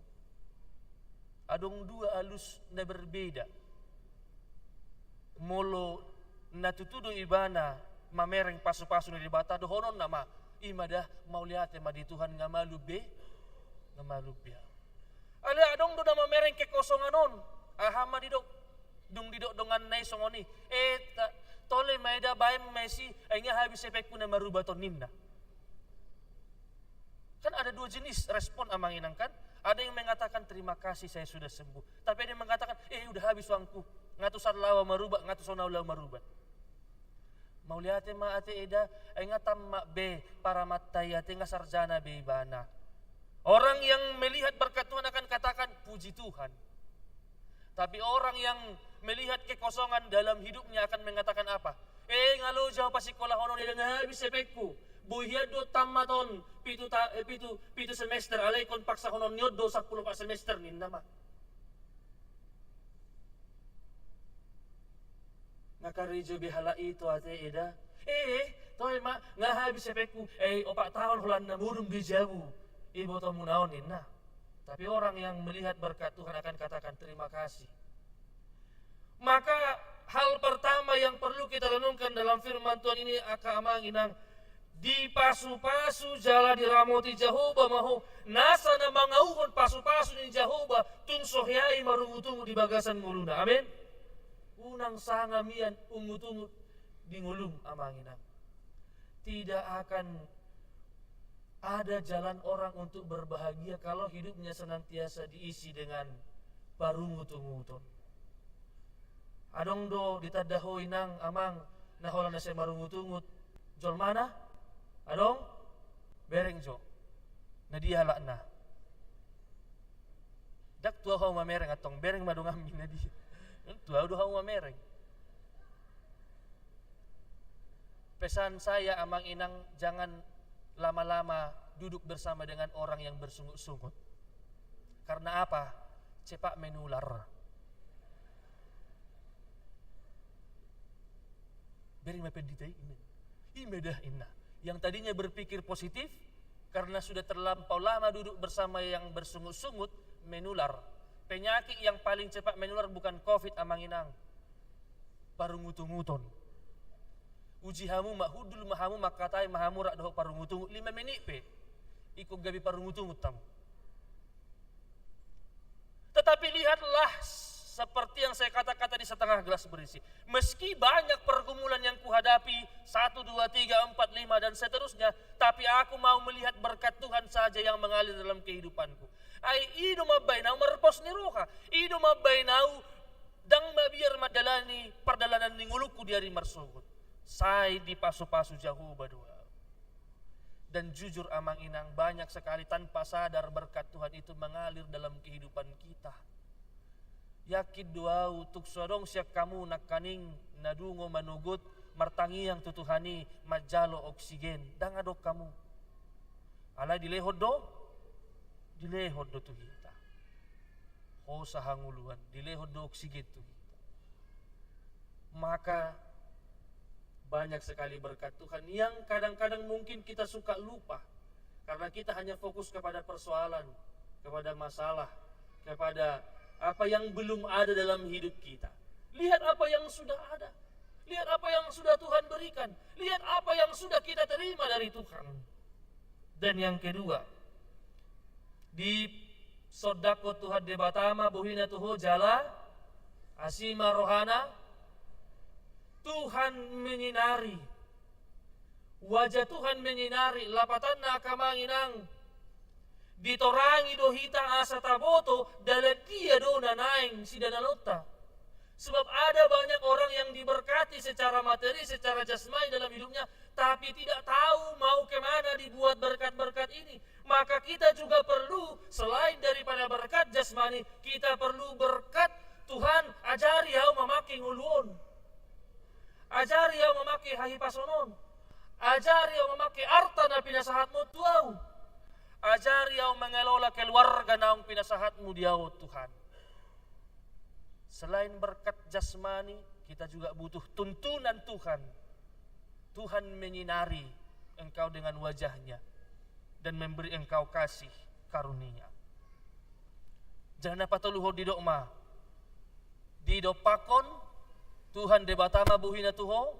Adong dua alus na berbeda. Molo na tutu do ibana mamereng pasupasu ni Debata, dohononna ma, i ma da, mauliate ma di Tuhan, nga malum be, nga malum be. Alai adong do na mamereng kekosongan on. Aha ma didok? Dung didok donganna i songon i, "Eh, ta-, tole ma eda, baen ma isi, ai nga habis hepengku na marubat on," ninna. Kan ada dua jenis respon, amang inang, kan? Ada yang mengatakan, "Terima kasih, saya sudah sembuh." Tapi ada yang mengatakan, "Eh, udah habis uangku. Nga tu son laho au marubat, nga tu son au laho au marubat." Mauliate ma, ate eda, ai nga tamat be paramanta i, ate, nga sarjana be ibana. Orang yang melihat berkat Tuhan akan katakan, "Puji Tuhan." Tapi orang yang melihat kekosongan dalam hidupnya akan mengatakan apa? "Eh, nga loja au pasingkolahonon, eda, nga habis hepengku. Boi hian do tamat on pitu ta-, eh, pitu, pitu semester, alai ingkon paksahononni on do sampulu opat semester," ninna ma. Nga karejo be halak i, ate eda. "Eh, eh, toe ma, nga habis hepengku, eh, opat taon holan na modom be jabu ibotomuna on," ninna. Tapi orang yang melihat berkat Tuhan akan katakan, "Terima kasih." Maka hal pertama yang perlu kita renungkan dalam firman Tuhan ini, angka amang inang, dipasu-pasu jala diramoti Jahowa ma ho. Nasa na mangauhon pasu-pasu ni Jahowa, tung so hea i marungut-ungut di bagasan ngoluna. Amin. Unang sanga mian ungut-ungut di ngolum, amang inang. Tidak akan ada jalan orang untuk berbahagia kalau hidupnya senantiasa diisi dengan parungut-unguton. Adong do ditanda ho inang, amang, na holan na sai marungut-ungut jolmana? Adong? Bereng jo. Na dia halakna? Ndang tu ahu, ahu mamereng antong, bereng ma donganmi na dia. Tu ahu do ahu mamereng. Pesan saya, amang inang, jangan lama-lama duduk bersama dengan orang yang bersungut-sungut. Karena apa? Cepat menular. Bereng ma pandita i, inna. I ma da, inna. Yang tadinya berpikir positif, karena sudah terlampau lama duduk bersama yang bersungut-sungut, menular. Penyakit yang paling cepat menular bukan covid, amang inang. Parungut-unguton. Uji hamu ma, hundul ma hamu, mangkatai ma hamu rap dohot parungut-ungut, lima menit pe. Ingkon gabe parungut-ungut hamu. Tetapi lihatlah, seperti yang saya katakan tadi, setengah gelas berisi. Meski banyak pergumulan yang kuhadapi, satu, dua, tiga, empat, lima, dan seterusnya, tapi aku mau melihat berkat Tuhan saja yang mengalir dalam kehidupanku. Ai i do mambahen ahu marpos ni roha, i do mambahen ahu ndang mabiar mandalani pardalanan ni ngolungku di ari marsogot. Sai dipasu-pasu Jahowa do ahu. Dan jujur, amang inang, banyak sekali tanpa sadar berkat Tuhan itu mengalir dalam kehidupan kita. Yakin do ahu, tung so adong sian hamu nangkaning na dungo manogot martangiang tu Tuhan i manjalo oksigen, ndang adong hamu. Alai dilehon do, dilehon do tu hita. Hosa hangoluan, dilehon do oksigen tu hita. Maka banyak sekali berkat Tuhan yang kadang-kadang mungkin kita suka lupa. Karena kita hanya fokus kepada persoalan, kepada masalah, kepada apa yang belum ada dalam hidup kita. Lihat apa yang sudah ada. Lihat apa yang sudah Tuhan berikan. Lihat apa yang sudah kita terima dari Tuhan. Dan yang kedua, disondangkon Tuhan Debata ma bohina tu ho jala asi ma rohana. Tuhan menyinari. Wajah Tuhan menyinari, lapatanna, angka amang inang. Ditorangi do hita asa taboto dalan dia do na naeng sidalanonta. Sebab ada banyak orang yang diberkati secara materi, secara jasmani dalam hidupnya, tapi tidak tahu mau kemana dibuat berkat-berkat ini. Maka kita juga perlu, selain daripada berkat jasmani, kita perlu berkat Tuhan, ajari ahu mamake ngolu on. Ajari ahu mamake hahipason on. Ajari ahu mamake arta na pinasahatmu tu ahu. Ajari ahu mengelola keluarga naung pinasahatmu di ahu, Tuhan. Selain berkat jasmani, kita juga butuh tuntunan Tuhan. Tuhan menyinari engkau dengan wajah-Nya dan memberi engkau kasih karunia. Jala na patoluhon didok ma, didompakkon Tuhan Debata ma bohina tu ho,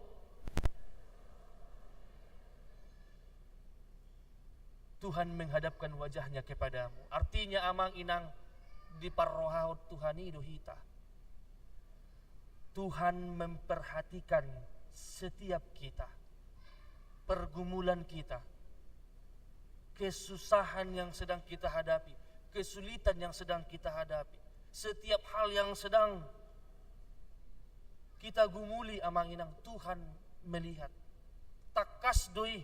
Tuhan menghadapkan wajah-Nya kepadamu. Artinya, amang inang, diparrohahon Tuhan i do hita. Tuhan memperhatikan setiap kita, pergumulan kita, kesusahan yang sedang kita hadapi, kesulitan yang sedang kita hadapi, setiap hal yang sedang kita gumuli, amang inang, Tuhan melihat. Tangkas do i,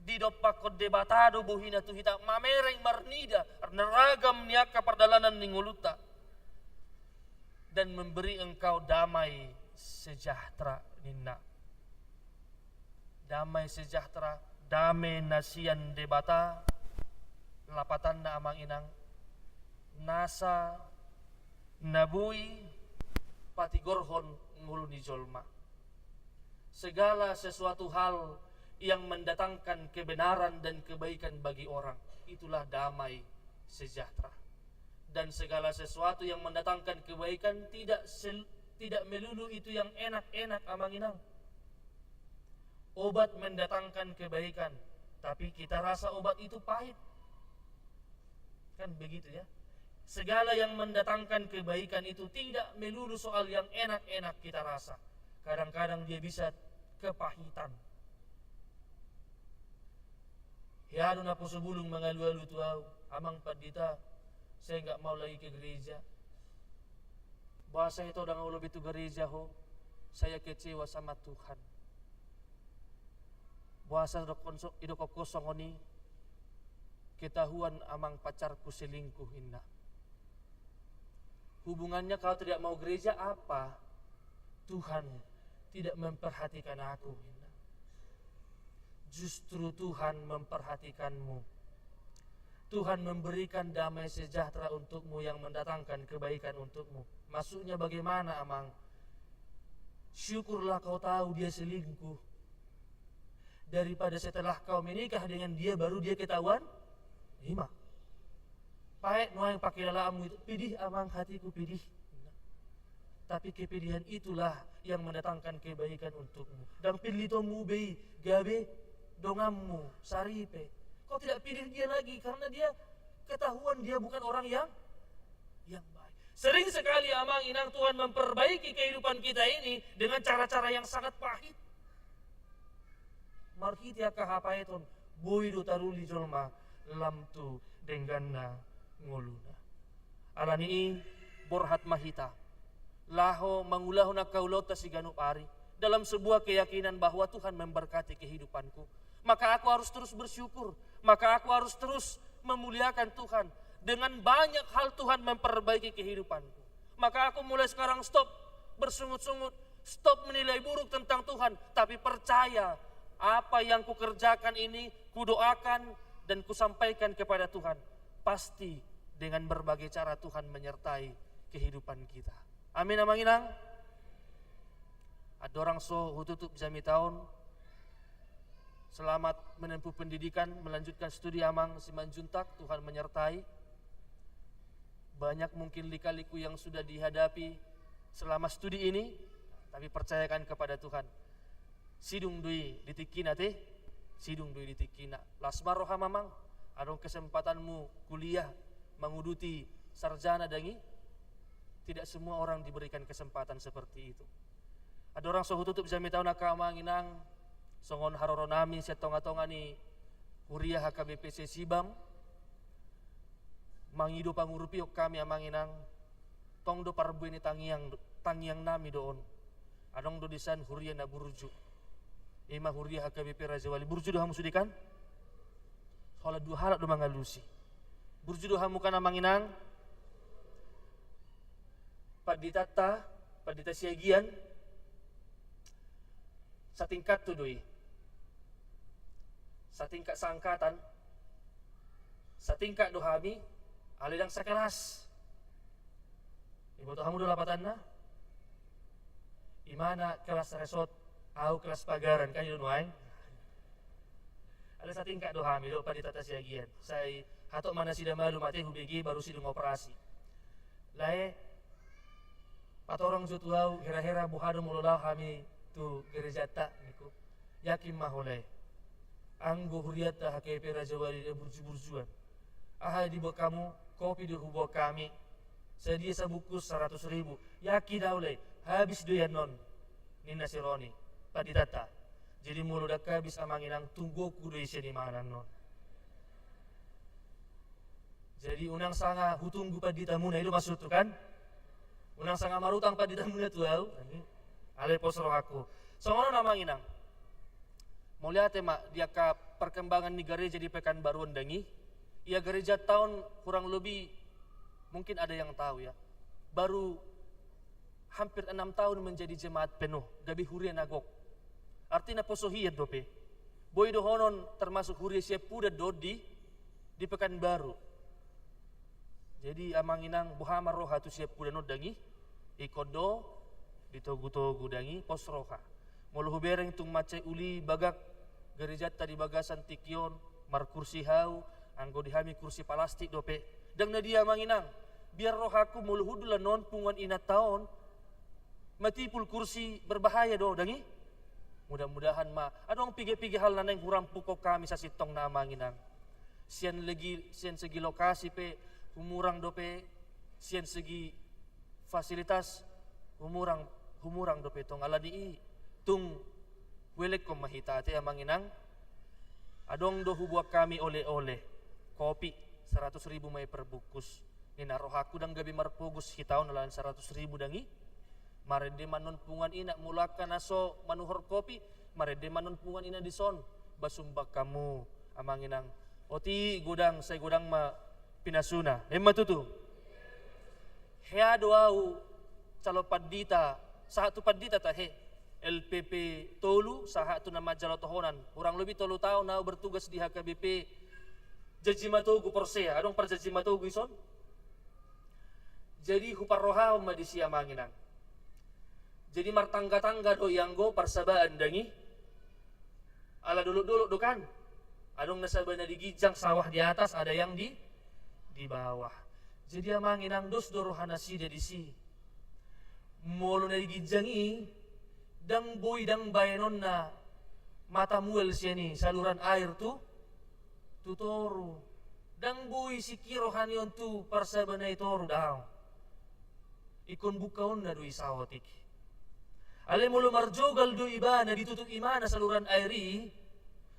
didompakkon Debata do bohina tu hita, mamereng marnida na ragam ni angka pardalanan ni ngolunta. Dan memberi engkau damai sejahtera, ninna. Damai sejahtera, dame na sian Debata, lapatanna, amang inang, nasa na boi patigorhon ngolu ni jolma. Segala sesuatu hal yang mendatangkan kebenaran dan kebaikan bagi orang, itulah damai sejahtera. Dan segala sesuatu yang mendatangkan kebaikan tidak sel-, Tidak melulu itu yang enak-enak, Amang Inang. Obat mendatangkan kebaikan, tapi kita rasa obat itu pahit. Kan begitu, ya. Segala yang mendatangkan kebaikan itu tidak melulu soal yang enak-enak kita rasa. Kadang-kadang dia bisa kepahitan. Hea do naposo bulung mangalualu tu ahu, "Amang Pandita, saya nggak mau lagi ke gereja. Boasa ito ndang au lobi tu gereja ho, saya kecewa sama Tuhan. Boasa didokkon so-, didokkon ho songon i, ketahuan amang pacarku selingkuh," ninna. "Hubungannya kau tidak mau gereja apa? Tuhan tidak memperhatikan aku," ninna. "Justru Tuhan memperhatikanmu. Tuhan memberikan damai sejahtera untukmu yang mendatangkan kebaikan untukmu." "Maksudnya bagaimana, Amang?" "Syukurlah kau tahu dia selingkuh, daripada setelah kau menikah dengan dia baru dia ketahuan." Ima. "Pahit nuaeng pangkilalaanmu itu." "Pedih, Amang, hatiku pedih. Tapi kepedihan itulah yang mendatangkan kebaikan untukmu. Ndang pillitonmu be i gabe donganmu saripe. Kau tidak pilih dia lagi karena dia ketahuan dia bukan orang yang, yang baik." Sering sekali, Amang Inang, Tuhan memperbaiki kehidupan kita ini dengan cara-cara yang sangat pahit. Marhite angka hapaeton, boi do taruli jolma lam tu dengganna ngoluna. Alani i, borhat ma hita laho mangulahon angka ulaonta siganup ari dalam sebuah keyakinan bahwa Tuhan memberkati kehidupanku. Maka aku harus terus bersyukur. Maka aku harus terus memuliakan Tuhan. Dengan banyak hal Tuhan memperbaiki kehidupanku. Maka aku mulai sekarang stop bersungut-sungut, stop menilai buruk tentang Tuhan, tapi percaya apa yang kukerjakan ini, kudoakan, dan kusampaikan kepada Tuhan, pasti dengan berbagai cara Tuhan menyertai kehidupan kita. Amin, Amang Inang. Andorang so hututup jamita on, selamat menempuh pendidikan, melanjutkan studi Amang Simanjuntak, Tuhan menyertai. Banyak mungkin lika-liku yang sudah dihadapi selama studi ini, tapi percayakan kepada Tuhan. Sidung do i di tingkina te, sidung do i di tingkina. Las ma roham, Amang, adong kesempatanmu kuliah, manguduti sarjana, dang i. Tidak semua orang diberikan kesempatan seperti itu. Andorang so hututup jamita on, angka Amang Inang, songon haroronami sian tonga-tonga ni huria H K B P C Sibam, mangido pangurupion hami, Amang Inang. Tong do parbue ni tangiang, tangiangnami do on. Adong do di san huria na burju. Ima huria H K B P Rajawali. Burju do hamu sude kan? Holan dua halak do mangalusi. Burju do hamu kan, Amang Inang? Panditanta, Pandita Siagian, satingkat tu do i. Satingkat, saangkatan. Satingkat do hami, alai ndang sakelas. Iboto hamu do lapatanna? Imana kelas resort, ahu kelas pagaran, kan i do nuaeng. Alai satingkat do hami dohot Panditanta Siagian. Sai hatop ma nasida malum, ate hubege baru sidung operasi. Lae, patorang jo tu ahu, hera-hera, boha do molo laho hami tu gerejanta, ningku. Yakin ma ho, lae. Anggo hurianta H K B P Rajawali na burju-burjuan, aha diboan hamu? Kopi do huboan hami. Sadia sabungkus? Saratus ribu. Yakin ahu, lae, habis do i annon, ninna si Roni, panditanta. Jadi molo ndang habis, Amang Inang, tunggu au do i sian imana annon. Jadi unang sanga hutunggu panditamuna, i do maksudhu kan? Unang sanga marutang panditamuna tu ahu. Alai pos rohangku. Songon on, Amang Inang. Mauliate ma di angka perkembangan ni gareja di Pekanbaru on, dang i. Ia gerejanta on kurang lebih, mungkin ada yang tahu ya, baru hampir enam tahun menjadi jemaat penuh, gabe huria na gok. Artina poso hian dope. Boi dohonon termasuk huria siampudan do on di, di Pekanbaru. Jadi Amang Inang, boha ma roha tu siampudan on, dang i? Ingkon do ditogu-togu, dang i, pos roha. Molo hubereng tung mansai uli bagak gerejanta di bagasan tingki on, markursi hau, anggo di hami kursi palastik dope. Ndang na dia, Amang Inang. Biar rohangku molo hundul annon punguan inanta on, Matipul kursi berbahaya do, dang i? Mudah-mudahan ma adong piga-piga hal na naeng hurampukkon hami sasintongna, Amang Inang. Sian legi-, sian segi lokasi pe humurang dope, sian segi fasilitas humurang, humurang dope tong. Alani i tung huelekhon ma hita ate, Amang Inang. Adong do huboan hami oleh-oleh, kopi, saratus ribu ma i perbungkus. Ninna rohangku ndang gabe marpogos hita on alani saratus ribu, dang i? Marende ma annon punguan i na, molo angka na so manuhor kopi, marende ma annon punguan i na dison. Ba sumbang hamu, Amang Inang. Otik godang, sai godang ma pinasuna. Emma tutu. Hea do ahu calon pandita, sahat tu pandita tahe, L P P tolu, sahat tu na manjalo tohonan. Kurang lebih tolu taon ahu bertugas di H K B P Janji Matogu Porsea. Adong parjanjian matogu dison? Jadi huparrohahon ma disi, Amang Inang. Jadi martangga-tangga do i anggo parsabaan, dang i? Ala dolok-dolok do kan? Adong nasaba na di ginjang, sawah di atas, ada yang di, di bawah. Jadi, Amang Inang, dos do roha nasida disi. Molo na di ginjang i, ndang boi, ndang baenonna mata mual sian i saluran air tu, tu toru. Ndang boi singkir roha ni on tu parsabaan i toru, daong. Ingkon bungkaonna do i saotik. Alai molo marjogal do ibana, ditutup ibana saluran air i,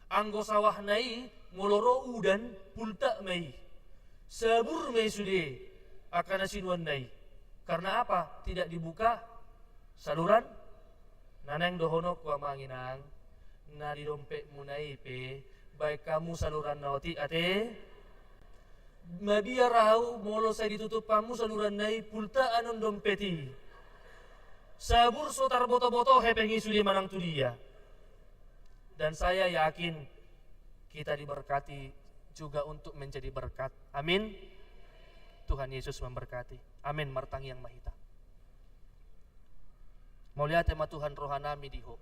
anggo sawahna i, molo ro udan, pultak ma i. Sabur ma i sude angka na sinuanna i. Karena apa? Tidak dibuka saluran. Na naeng dohononku, Amang Inang, na di dompetmuna i pe, baen hamu saluran na otik ate. Mabiar ahu molo sai ditutup hamu saluranna i, pultak annon dompet i. Sabur so tarboto-boto hepeng i sude manang tu dia. Dan saya yakin kita diberkati juga untuk menjadi berkat. Amin. Tuhan Yesus memberkati. Amin. Martangiang ma hita. Mauliate ma Tuhan rohanami di Ho.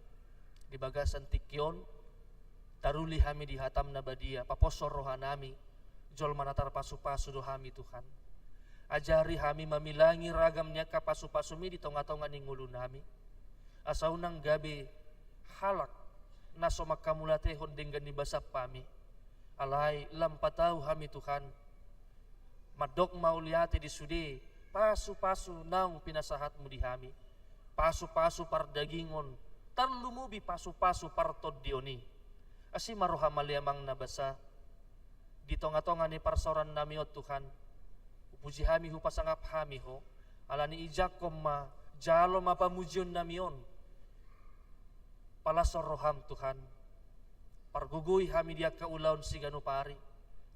Di bagasan tingki on, taruli hami di hataM na badia, paposhon rohanami, jolma na tarpasu-pasu do hami, Tuhan. Ajari hami mamilangi ragam ni angka pasu-pasuMi di tonga-tonga ni ngolunami. Asa unang gabe halak na so manghamauliatehon denggan ni basaM hami. Alai lam patau hami, Tuhan, mandok mauliate di sude pasu-pasu naung pinasahatMu di hami. Pasu-pasu pardagingon, tarlumobi pasu-pasu partondion i. Asi ma rohaM ale Amang na basa, di tonga-tonga ni parsaorannami on, Tuhan. Hupuji hami, hupasangap hami Ho, alani i jangkon ma, jalo ma pamujionnami on. Palashon rohaM, Tuhan. Pargogoi hami di angka ulaon siganup ari,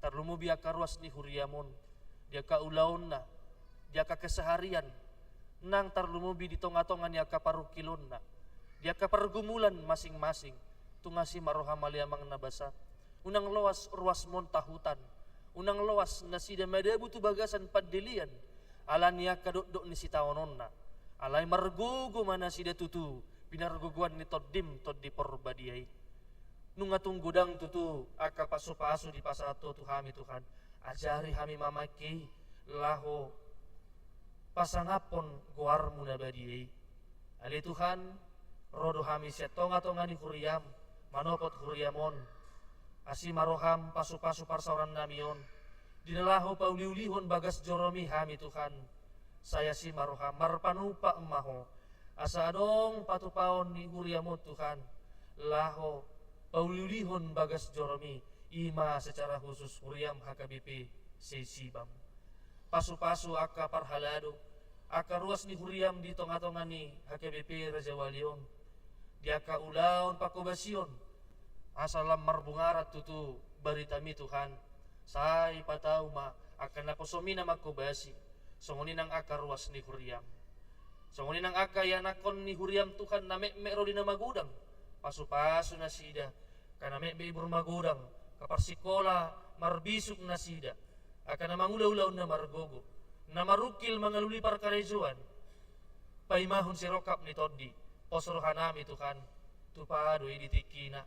tarlumobi angka ruas ni huriaM on, di angka ulaonna, di angka keseharian, nang tarlumobi di tonga-tonga ni angka parungkilonna, di angka pargumulan masing-masing. Tung asi ma rohaM ale Amang na basa. Unang loas ruasMon tahutan, unang loas nasida madabu tu bagasan pandelean, alani angka dokdok ni sitaononna. Alai margogo ma nasida tutu, pinargogoan ni TondiM, Tondi Porbadia i. Nunga tung godang tutu angka pasu-pasu dipasahat Ho tu hami, Tuhan. Ajari hami mamangke i, laho pasangaphon goarMu na badia i. Ale Tuhan, ro do hami sian tonga-tonga ni huriaM, manopot huriaM on. Asi ma rohaM pasu-pasu parsaorannami on, di na laho pauli-ulihon bagas joroMi hami, Tuhan. Sai asi ma rohaM, marpanumpak ma Ho, asa adong patupaon ni huriaM on, Tuhan, laho pauli-ulihon bagas joroMi, i ma secara khusus huriaM H K B P Sesibam. Pasu-pasu angka parhalado, angka ruas ni huriaM di tonga-tonga ni H K B P Rajawali on, di angka ulaon pangkobasion, asa lam marbungaran tutu baritaMi, Tuhan. Sai patau ma angka naposoMi na mangkobasi, songon i nang angka ruas ni huriaM. Songon i nang angka ianakhon ni huriaM, Tuhan, na metmet ro di na magodang, pasu-pasu nasida, angka na metmet ibur magodang, angka parsikola marbisuk nasida, angka na mangula ulaon na margogo, na marungkil mangalului parkarejoan, paimahon sirongkap ni tondi, pos rohanami, Tuhan, tupa do i di tingkina.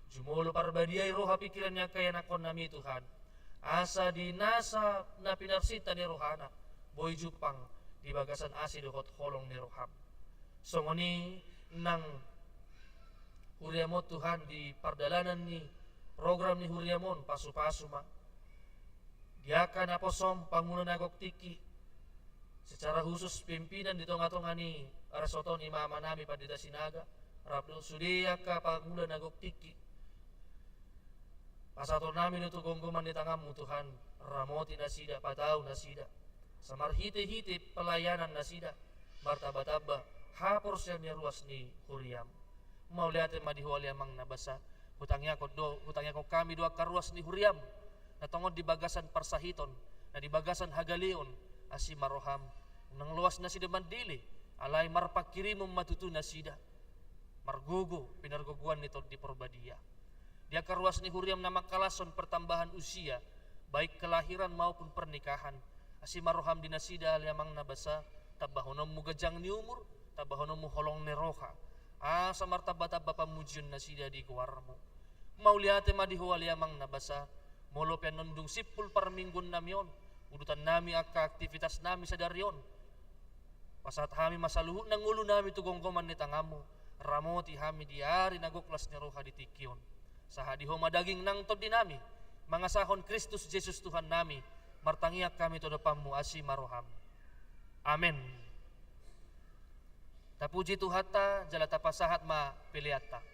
Jumolo parbadia i roha pingkiran ni angka ianakhonnami, Tuhan, asa di nasa na pinarsinta ni rohana, boi jumpang di bagasan asi dohot holong ni rohaM. Songon i nang huriam on Tuhan, di pardalanan ni program ni huriam on, pasu-pasu ma di angka naposom pangula na gok tingki, secara khusus pimpinan di tonga-tonga ni resort on, imamanami Pandita Sinaga, rap dohot sude angka pangula na gok tingki. Pasahatonnami do tu gomgoman ni tanganmu Tuhan, ramoti nasida, patau nasida, asa marhite-hite pelayanan nasida martamba-tamba haporseaon ni ruas ni huriam. Mauliate ma di Ho ale Amang na basa. Hutangiangkon do, hutangiangkon hami do angka ruas ni huriam na tongon di bagasan parsahiton, na di bagasan hagaleon, asi ma roham. Unang loas nasida mandele, alai marpanghirimon ma tutu nasida margogo pinargogoan ni Tondi Porbadia. Di angka ruas ni huriam na mangkalashon pertambahan usia, baik kelahiran maupun pernikahan, asi ma roham di nasida ale Amang na basa, tambahononmu ganjang ni umur, tambahononmu holong ni roha, asa martamba-tamba pamujion nasida di goarmu. Mauliate ma di Ho ale Amang na basa, molo pe annon dung simpul parmingguonnami on, udutannami angka aktivitasnami sadari on, pasahat hami ma saluhutna ngolunami tu gomgoman ni tanganmu, ramoti hami di ari na gok las ni roha di tingki on. Sahat di Ho ma daging nang tondinami, mangasahon Kristus Jesus Tuhannami, martangiang hami tu adopanmu, asi ma roham. Amen. Tapuji Tuhanta, jala tapasahat ma peleanta.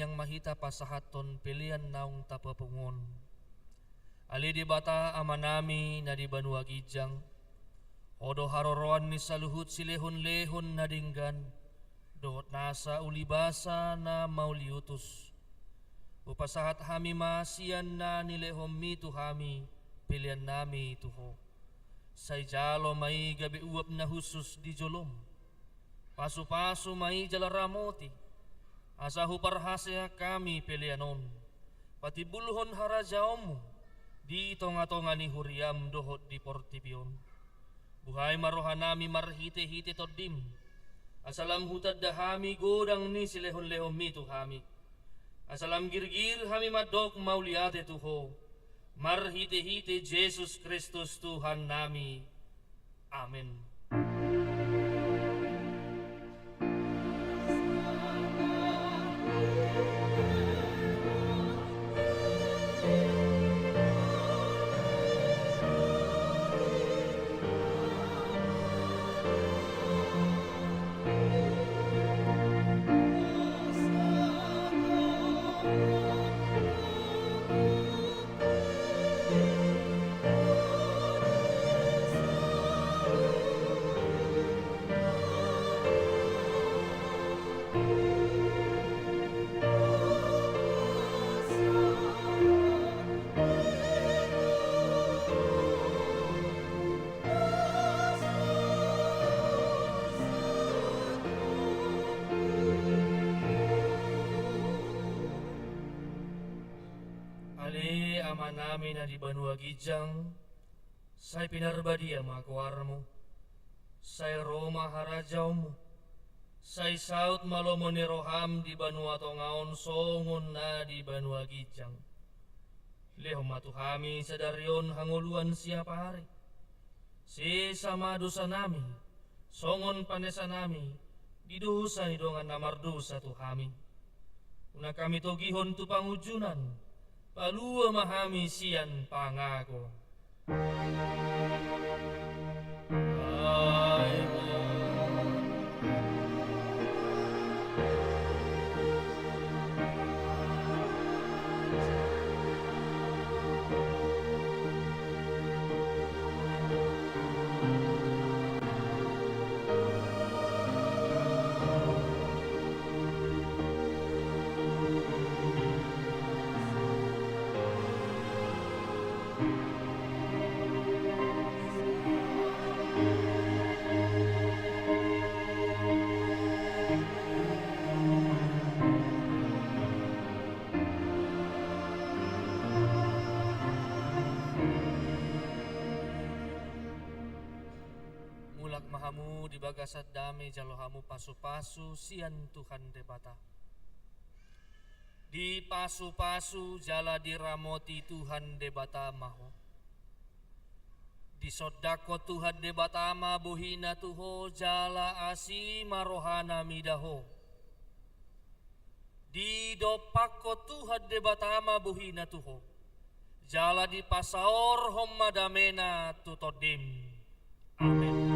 Ginjang ma hita pasahathon pelean naung tapapungu on. Ale Debata Amanami na di banua ginjang, Ho do haroroan ni saluhut silehonlehon na denggan dohot nasa ulibasa na mauliutus. Hupasahat hami ma sian na nilehonMi tu hami peleannami tu Ho. Sai jalo ma i gabe uap na hushus di joloM. Pasupasu ma i jala ramoti, asa huparhaseang hami pelean on patimbulhon harajaonMu di tongatonga ni huriaM dohot di portibi on. Buhai ma rohanami marhitehite TondiM, asa lam hutanda hami godang ni silehonlehonMi tu hami, asa lam girgir hami mandok mauliate tu Ho, marhitehite Jesus Kristus Tuhannami. Amen. Ale Amanami na di banua ginjang, sai pinarbadia ma goarMu, sai ro ma harajaonMu, sai saut ma lomo ni rohaM di banua tonga on songon na di banua ginjang. Lehon ma tu hami sadari on hangoluan siapari. Sesa ma dosanami, songon panesanami di dosa ni dongan na mardosa tu hami. Unang hami togihon tu pangunjunan, palua ma hami sian pangago. Mulak ma hamu di bagasan dame, jalo hamu pasupasu sian Tuhan Debata. Dipasupasu jala diramoti Tuhan Debata ma ho. Disondangkon Tuhan Debata ma bohiNa tu ho jala asi ma rohaNa mida ho. Didompakkon Tuhan Debata ma bohiNa tu ho, jala dipasaorhon ma dameNa tu tondim. Amen.